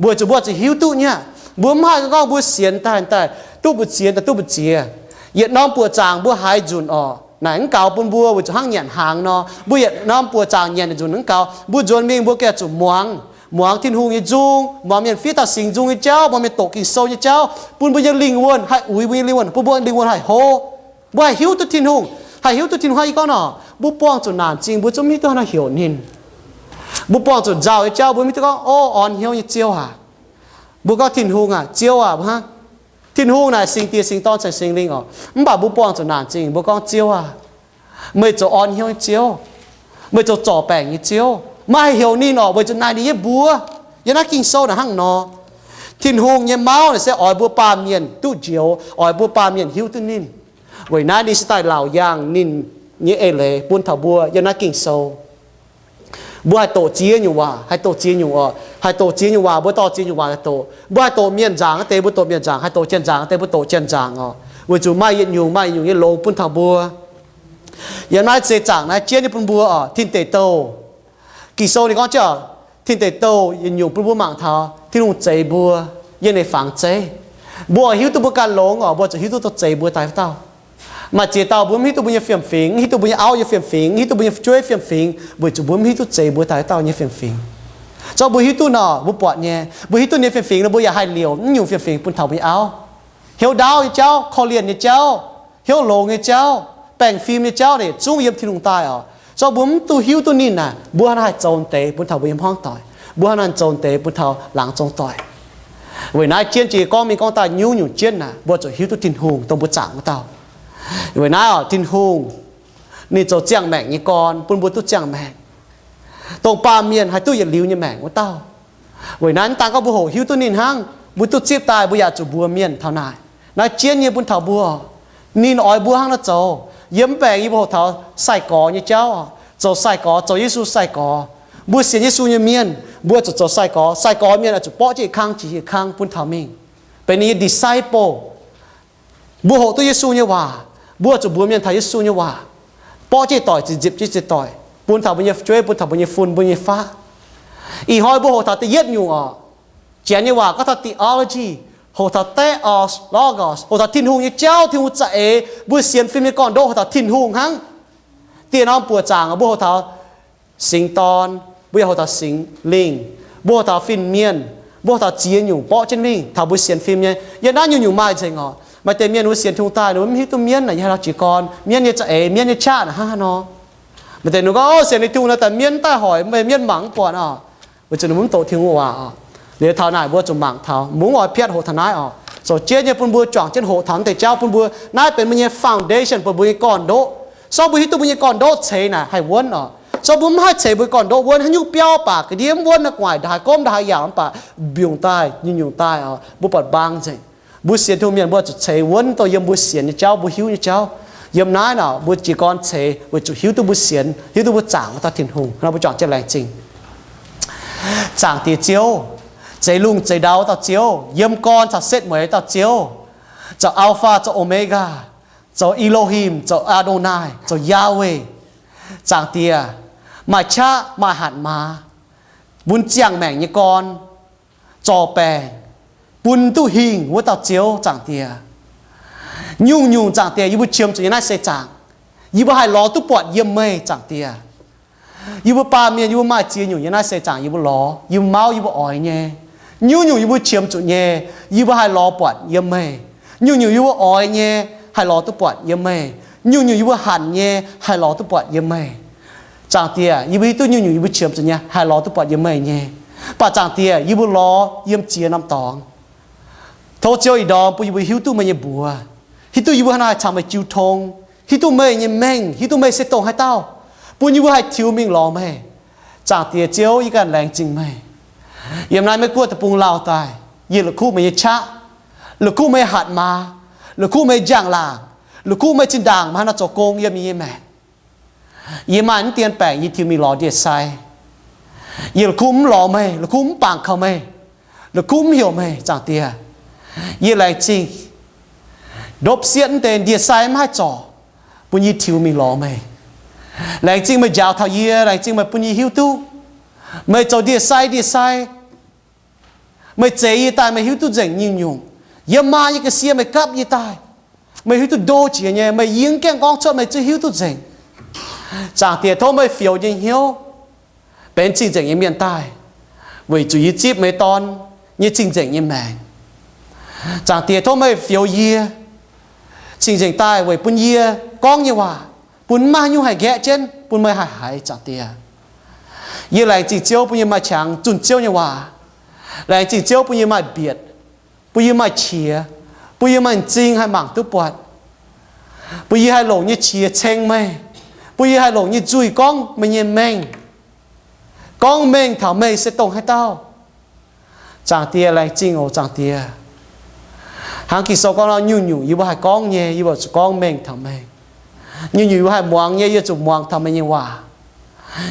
Weic zuqc mbuo zuqc hiuv duqv nyei aqv. Mbuo mv haih gorngv mbuo sienx daaih daaih duqv mbu'ziex daaih duqv mbu'ziex. Yietc norm buoqc zaangc mbuo haiz nzunc oc, naaic mv gaux bun mbuo weic zuqc hnangv nyanc hnaangx nor, mbuo yietc norm buoqc zaangc nyanc nzunc mv gaux. Mbuo nzuonx mingh mbuo gengh zuqc muangx, muangx Tin-Hungh nyei nzung, muangx mienh fiev taux Singx Nzung nyei jauv, muangx mienh doqc Ging-Sou nyei jauv, bun mbuo nyei lingh wuonh haih uix, mbuo nyei lingh wuonh, bun mbuo lingh wuonh haih hlo. Mbuo haih hiuv duqv Tin-Hungh, haih hiuv duqv Tin-Hungh hnangv yie gorngv nor, mbuo buangh zuqc naanc zingh mbuo zungv mv hiuv duqv haaix nor heuc ninh. Mbuo buangh zuqc nzauh nyei jauv mbuo mv hiuv duqv gorngv, o, orn hnyouv nyei Ziouv aac. Mbuo gorngv Tin-Hungh aac, Ziouv aac, mbuo hnangv. Tin-Hungh naaic Singx Diex, Singx Dorn caux Singx Lingh oc. Mv baac mbuo buangh zuqc naanc zingh mbuo gorngv, Ziouv aac, meih zoux orn hnyouv nyei Ziouv. Meih zoux zorc baengc nyei Ziouv. Meih haih heuc ninh oc, weic zuqc naaic ninh nyei mbuox. Yiem naaiv Ging-Sou naaic hnangv nor. Tin-Hungh nyei mauv naaic se oix mbuo baamh mienh duqv njoux, oix mbuo baamh mienh hiuv duqv ninh. Weic naaiv ninh se daaih laauc yaangh ninh nyei eix leiz bun taux mbuo yiem naaiv Ging-Sou. Mbuo haih doqc ziex nyungc waac, haih doqc ziex nyungc oc. Haih doqc ziex nyungc waac, mbuo dorh ziex nyungc waac haih doqc. Mbuo haih doqc mienh nzaangc wuov deix, mbuo doqc mienh nzaangc. Haih doqc janx nzaangc wuov deix, mbuo doqc janx nzaangc oc. Weic zuqc maaih yietc nyungc maaih yietc nyungc nyei longx bun taux mbuo. Yiem naaiv seix zaangc naaiv jienv nyei bun mbuo oc, tin deic douh. Ging-Sou ninh gorngv jienv oc, tin deic douh yietc nyungc bun mbuo mangc taux Tin-Hungh zeix mbuo yiem ninh nyei fangx zeiv. Mbuo oix hiuv duqv mbuo ganh longx oc, mbuo zuqc hiuv duqv dongh zeix mbuo daaih wuov dauh. Maaih ziex dauh mbuo mv hiuv duqv mbuo nyei fiem-fingx, mv hiuv duqv mbuo nyei auv nyei fiem-fingx, mv hiuv duqv mbuo nyei fu'jueiv fiem-fingx, weic zuqc mbuo mv hiuv duqv zeix mbuo daaih wuov dauh nyei fiem-fingx. Zorqv mbuo hiuv duqv nor, mbuo buatc nyei, mbuo hiuv duqv ninh nyei fiem-fingx nor, mbuo yaac haih liouc mv nyungc fiem-fingx bun taux mbuo nyei auv. Hnyouv ndaauv nyei jauv, korv-lienh nyei jauv, hnyouv longx nyei jauv, baengh fim nyei jauv naaic zungv yiem Tin-Hungh daaih oc. Zorqv mbuo mv duqv hiuv duqv ninh naaic, mbuo hnangv naaiv haih zoux deix bun taux mbuo nyei hmuangv doic, mbuo hnangv naaiv zoux deix bun taux laangz zong doic. Weic naaiv jienv jiex gorngv mingh gorngv daaih nyungc-nyungc jienv naaic, mbuo zuqc hiuv duqv Tin-Hungh dongh mbuo zaangc wuov dauh. Weic naaiv oc, Tin-Hungh ninh zoux ziangh maengc nyei gorn, bun mbuo duqv ziangh maengc, dongh baamh mienh haih duqv yietc liuz nyei maengc wuov dauh. Weic naaiv mv daan gorngv mbuo hoqc hiuv duqv ninh hnangv, mbuo duqv zipv daaih mbuo yaac zuqc mbuox mienh taux naaic. Naaiv jienv nyei bun taux mbuo, ninh oix mbuo hnangv naaiv zoux. Yiem mv baengc yie mbuo hoqc taux sai-gorx nyei jauv, zoux sai-gorx, zoux Yesu sai-gorx. Mbuo sienx Yesu nyei mienh mbuo zuqc zoux sai-gorx. Sai-gorx mienh oix zuqc borqv jienv yietc kang jiex yietc kang bun taux mingh, benx ninh nyei disciple. Mbuo hoqc duqv Yesu nyei waac, mbuo zuqc mbuox mienh taux Yesu nyei waac, borqv jienv doic, ziepc nziepc jienv doic, bun taux mbuo nyei fu'jueiv, bun taux mbuo nyei fun, mbuo nyei faqv. Ih hnoi mbuo hoqc taux da'yietv nyungc oc. Janx nyei waac gorngv taux theology, hoqc taux theos, logos, hoqc taux Tin-Hungh nyei jauv, Tin-Hungh za'eix. Mbuo sienx fim nyei gorn-ndoqv hoqc taux Tin-Hungh hnangv. Dieh norm buoqc zaangc mbuo hoqc taux Singx Dorn, mbuo yaac hoqc taux Singx Lingh, mbuo hoqc taux fin-mienh, mbuo hoqc taux ziex nyungc borqv jienv mingh taux mbuo sienx fim nyei. Yiem naaiv nyungc-nyungc maaih nzengc oc. Maaih deix mienh mbuo sienx Tin-Hungh daaih ninh mbuo mv hiuv duqv mienv naaic yie haaix nor jiez gorn, mienv nyei za'eix, mienv nyei qaqv naaic hnangv haaix nor. Maaih deix ninh gorngv, o, sienx liuz Tin-Hungh naaic daaih mienv daaih hoic, mv baac mienv mangc mv buatc oc, weic zuqc ninh mbuo mv doqc Tin-Hungh waac oc. Liuz taux naaic mbuo zuqc mangc taux, mungv oix piatv hoqc taux naaiv oc. zoux jienv nyei bun mbuo juangc jienv hoqc taux naaiv deix jauv bun mbuo. Naaiv benx mbuo nyei foundation, benx mbuo nyei gorn-ndoqv. Se gorngv mbuo hiuv duqv mbuo nyei gorn-ndoqv ceix naaic haih wuonv oc. Se gorngv mbuo mv haih ceix mbuo nyei gorn-ndoqv wuonv, haaix nyungc biauv baac ga'ndiev mv wuonv, naaiv gu'nguaaic ndaaih gomv ndaaih haih yaauc mv baac mbiungc daaih, nyungc-nyungc daaih oc, mbuo buatc mbaang nzengc. Mbuo sienx Tin-Hungh mienh mbuo zuqc ceix wuonv dongh yiem mbuo sienx nyei jauv, mbuo hiuv nyei jauv. Yiem naaiv nor mbuo jiez gorn ceix weic zuqc hiuv duqv mbuo sienx, hiuv duqv mbuo zaangc wuov dauh Tin-Hungh. Nor mbuo juangc jienv laengz zingh. Zaangc Diex Ziouv, zeix lungh zeix ndau dauh Ziouv, yiem gorn caux setv mueiz dauh Ziouv, zoux Alpha, zoux Omega, zoux Elohim, zoux Adonai, zoux Yahweh. Zaangc Diex, maaih qaqv maaih hatc maaz, bun ziangh maengc nyei gorn zorc baengc, bun duqv hingh wuov dauh Ziouv, Zaangc Diex. Nyungc-nyungc, Zaangc Diex, yie mbuo qiemx zuqc nyei naaiv seix zaangc, yie mbuo haih lorz duqv buatc yiem meih, Zaangc Diex. Yie mbuo baamh mienh yie mbuo maaih ziex nyungc nyei naaiv seix zaangc yie mbuo lorz, yie mbuo mauv, yie mbuo oix nyei. Nyungc-nyungc yie mbuo qiemx zuqc nyei, yie mbuo haih lorz buatc yiem meih. Nyungc-nyungc yie mbuo oix nyei, haih lorz duqv buatc yiem meih. Nyungc-nyungc yie mbuo hanc nyei, haih lorz duqv buatc yiem meih. Zaangc Diex, yie mbuo hiuv duqv nyungc-nyungc yie mbuo qiemx zuqc nyei haih lorz duqv buatc yiem meih nyei. Mv baac Zaangc Diex, yie mbuo lorz yiem ziex norm dorngx. Tov Ziouv ih ndorm bun yie mbuo hiuv duqv meih nyei mbuox, hiuv duqv yie mbuo hnangv haaix caux meih jiu tong, hiuv duqv meih nyei mengh, hiuv duqv meih se dongh haaix dauh, bun yie mbuo haih tiux mingh lorz meih. Zaangc Diex Ziouv, yie ganh laengz zingh meih. Yiem naaiv Meiv Guoqv deic-bung lauh daaih, yie la'kuqv meih nyei qaqv, la'kuqv meih nyei hatc maaz, la'kuqv meih nyei njang-laangc, la'kuqv meih zinh ndaangc maaih haaix nor zoux gong yiem yie nyei maengc. Yie maaih mv dien baengc yie tiux mingh lorz ndie-sai. Yie la'kuqv mv lorz meih, la'kuqv mv bangc kaux meih, la'kuqv mv heuc meih, Zaangc Diex. Yie laengz zingh ndopv sietv mv deix ndie-sai mv haih zorc, bun yie tiux mingh lorz meih. Laengz zingh meih njaaux taux yie, laengz zingh meih bun yie hiuv duqv meih zoux ndie-sai, ndie-sai. Meih zeix yie daaih, meih hiuv duqv nzengc nyungc-nyungc. Yiem maa nyei ga'sie meih gapv yie daaih. Meih hiuv duqv ndo jiex nyei, meih yie mv gaengh gorngv cuotv, meih zungv hiuv duqv nzengc. Zaangc Diex, tov meih fioux nyei hnyouv benx cing-nzengc nyei mienh daaih, weic zuqc yie zipv meih Dorn nyei cing-nzengc nyei maengc. Zaangc Diex, tov meih fioux yie cing-nzengc daaih weic bun yie gorngv nyei waac bun mv maaih haaix nyungc haih nqaeqv jienv, bun meih haih haiz, Zaangc Diex. Yie laengz zingh Ziouv bun yie maaih qangx zunh Ziouv nyei waac. Laengz zingh Ziouv bun yie maaih mbietc, bun yie maaih qiex, bun yie maaih m'zing haih mangc duqv buatc, bun yie haih longc nyei qiex ceng meih, bun yie haih longc nyei nzuih gorngv meih nyei mengh, gorngv mengh taux meih se dongh haaix dauh. Zaangc Diex, laengz zingh oc, Zaangc Diex. Hnangv Ging-Sou gorngv nor, nyungc-nyungc yie mbuo haih gorngv nyei, yie mbuo zuqc gorngv mengh taux meih. Nyungc-nyungc yie mbuo haih muangx nyei, yie zuqc muangx taux meih nyei waac.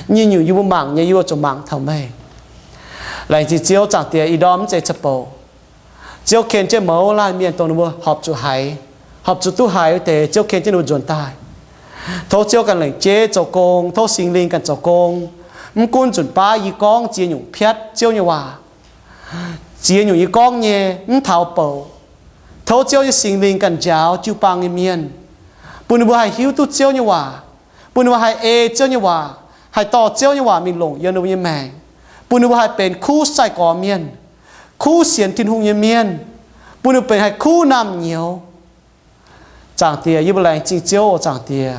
Nyungc-nyungc yie mbuo mangc nyei, yie mbuo zuqc mangc taux meih. Laengz zingh Ziouv, Zaangc Diex, ih ndorm mv zeiz ca'bouc. Ziouv ken jienv mouz laanh mienh dongh ninh mbuo horpc zuqc haiz, horpc zuqc duqv haiz wuov deix, Ziouv ken jienv ninh mbuo nzuonx daaih. Tov Ziouv ganh lengc jeiv zoux gong, tov Singx Lingh ganh zoux gong. Mv gunv nzunc baav yie gorngv ziex nyungc piatv Ziouv nyei waac, ziex nyungc yie gorngv nyei mv taux bouc, tov Ziouv nyei Singx Lingh ganh njaaux jiu-baang nyei mienh, bun ninh mbuo haih hiuv duqv Ziouv nyei waac, bun ninh mbuo haih ei Ziouv nyei waac, haih dorh Ziouv nyei waac mingh longc yiem ninh mbuo nyei maengc, bun ninh mbuo haih benx kuv sai-gorx mienh, kuv sienx Tin-Hungh nyei mienh, bun ninh mbuo benx haih kuv naamh nyouz. Zaangc Diex, yie mbuo laengz zingh Ziouv oc, Zaangc Diex.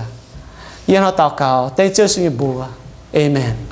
Yie hnangv nor daux gaux dengv Ziouv Yesu nyei mbuox. Aamen.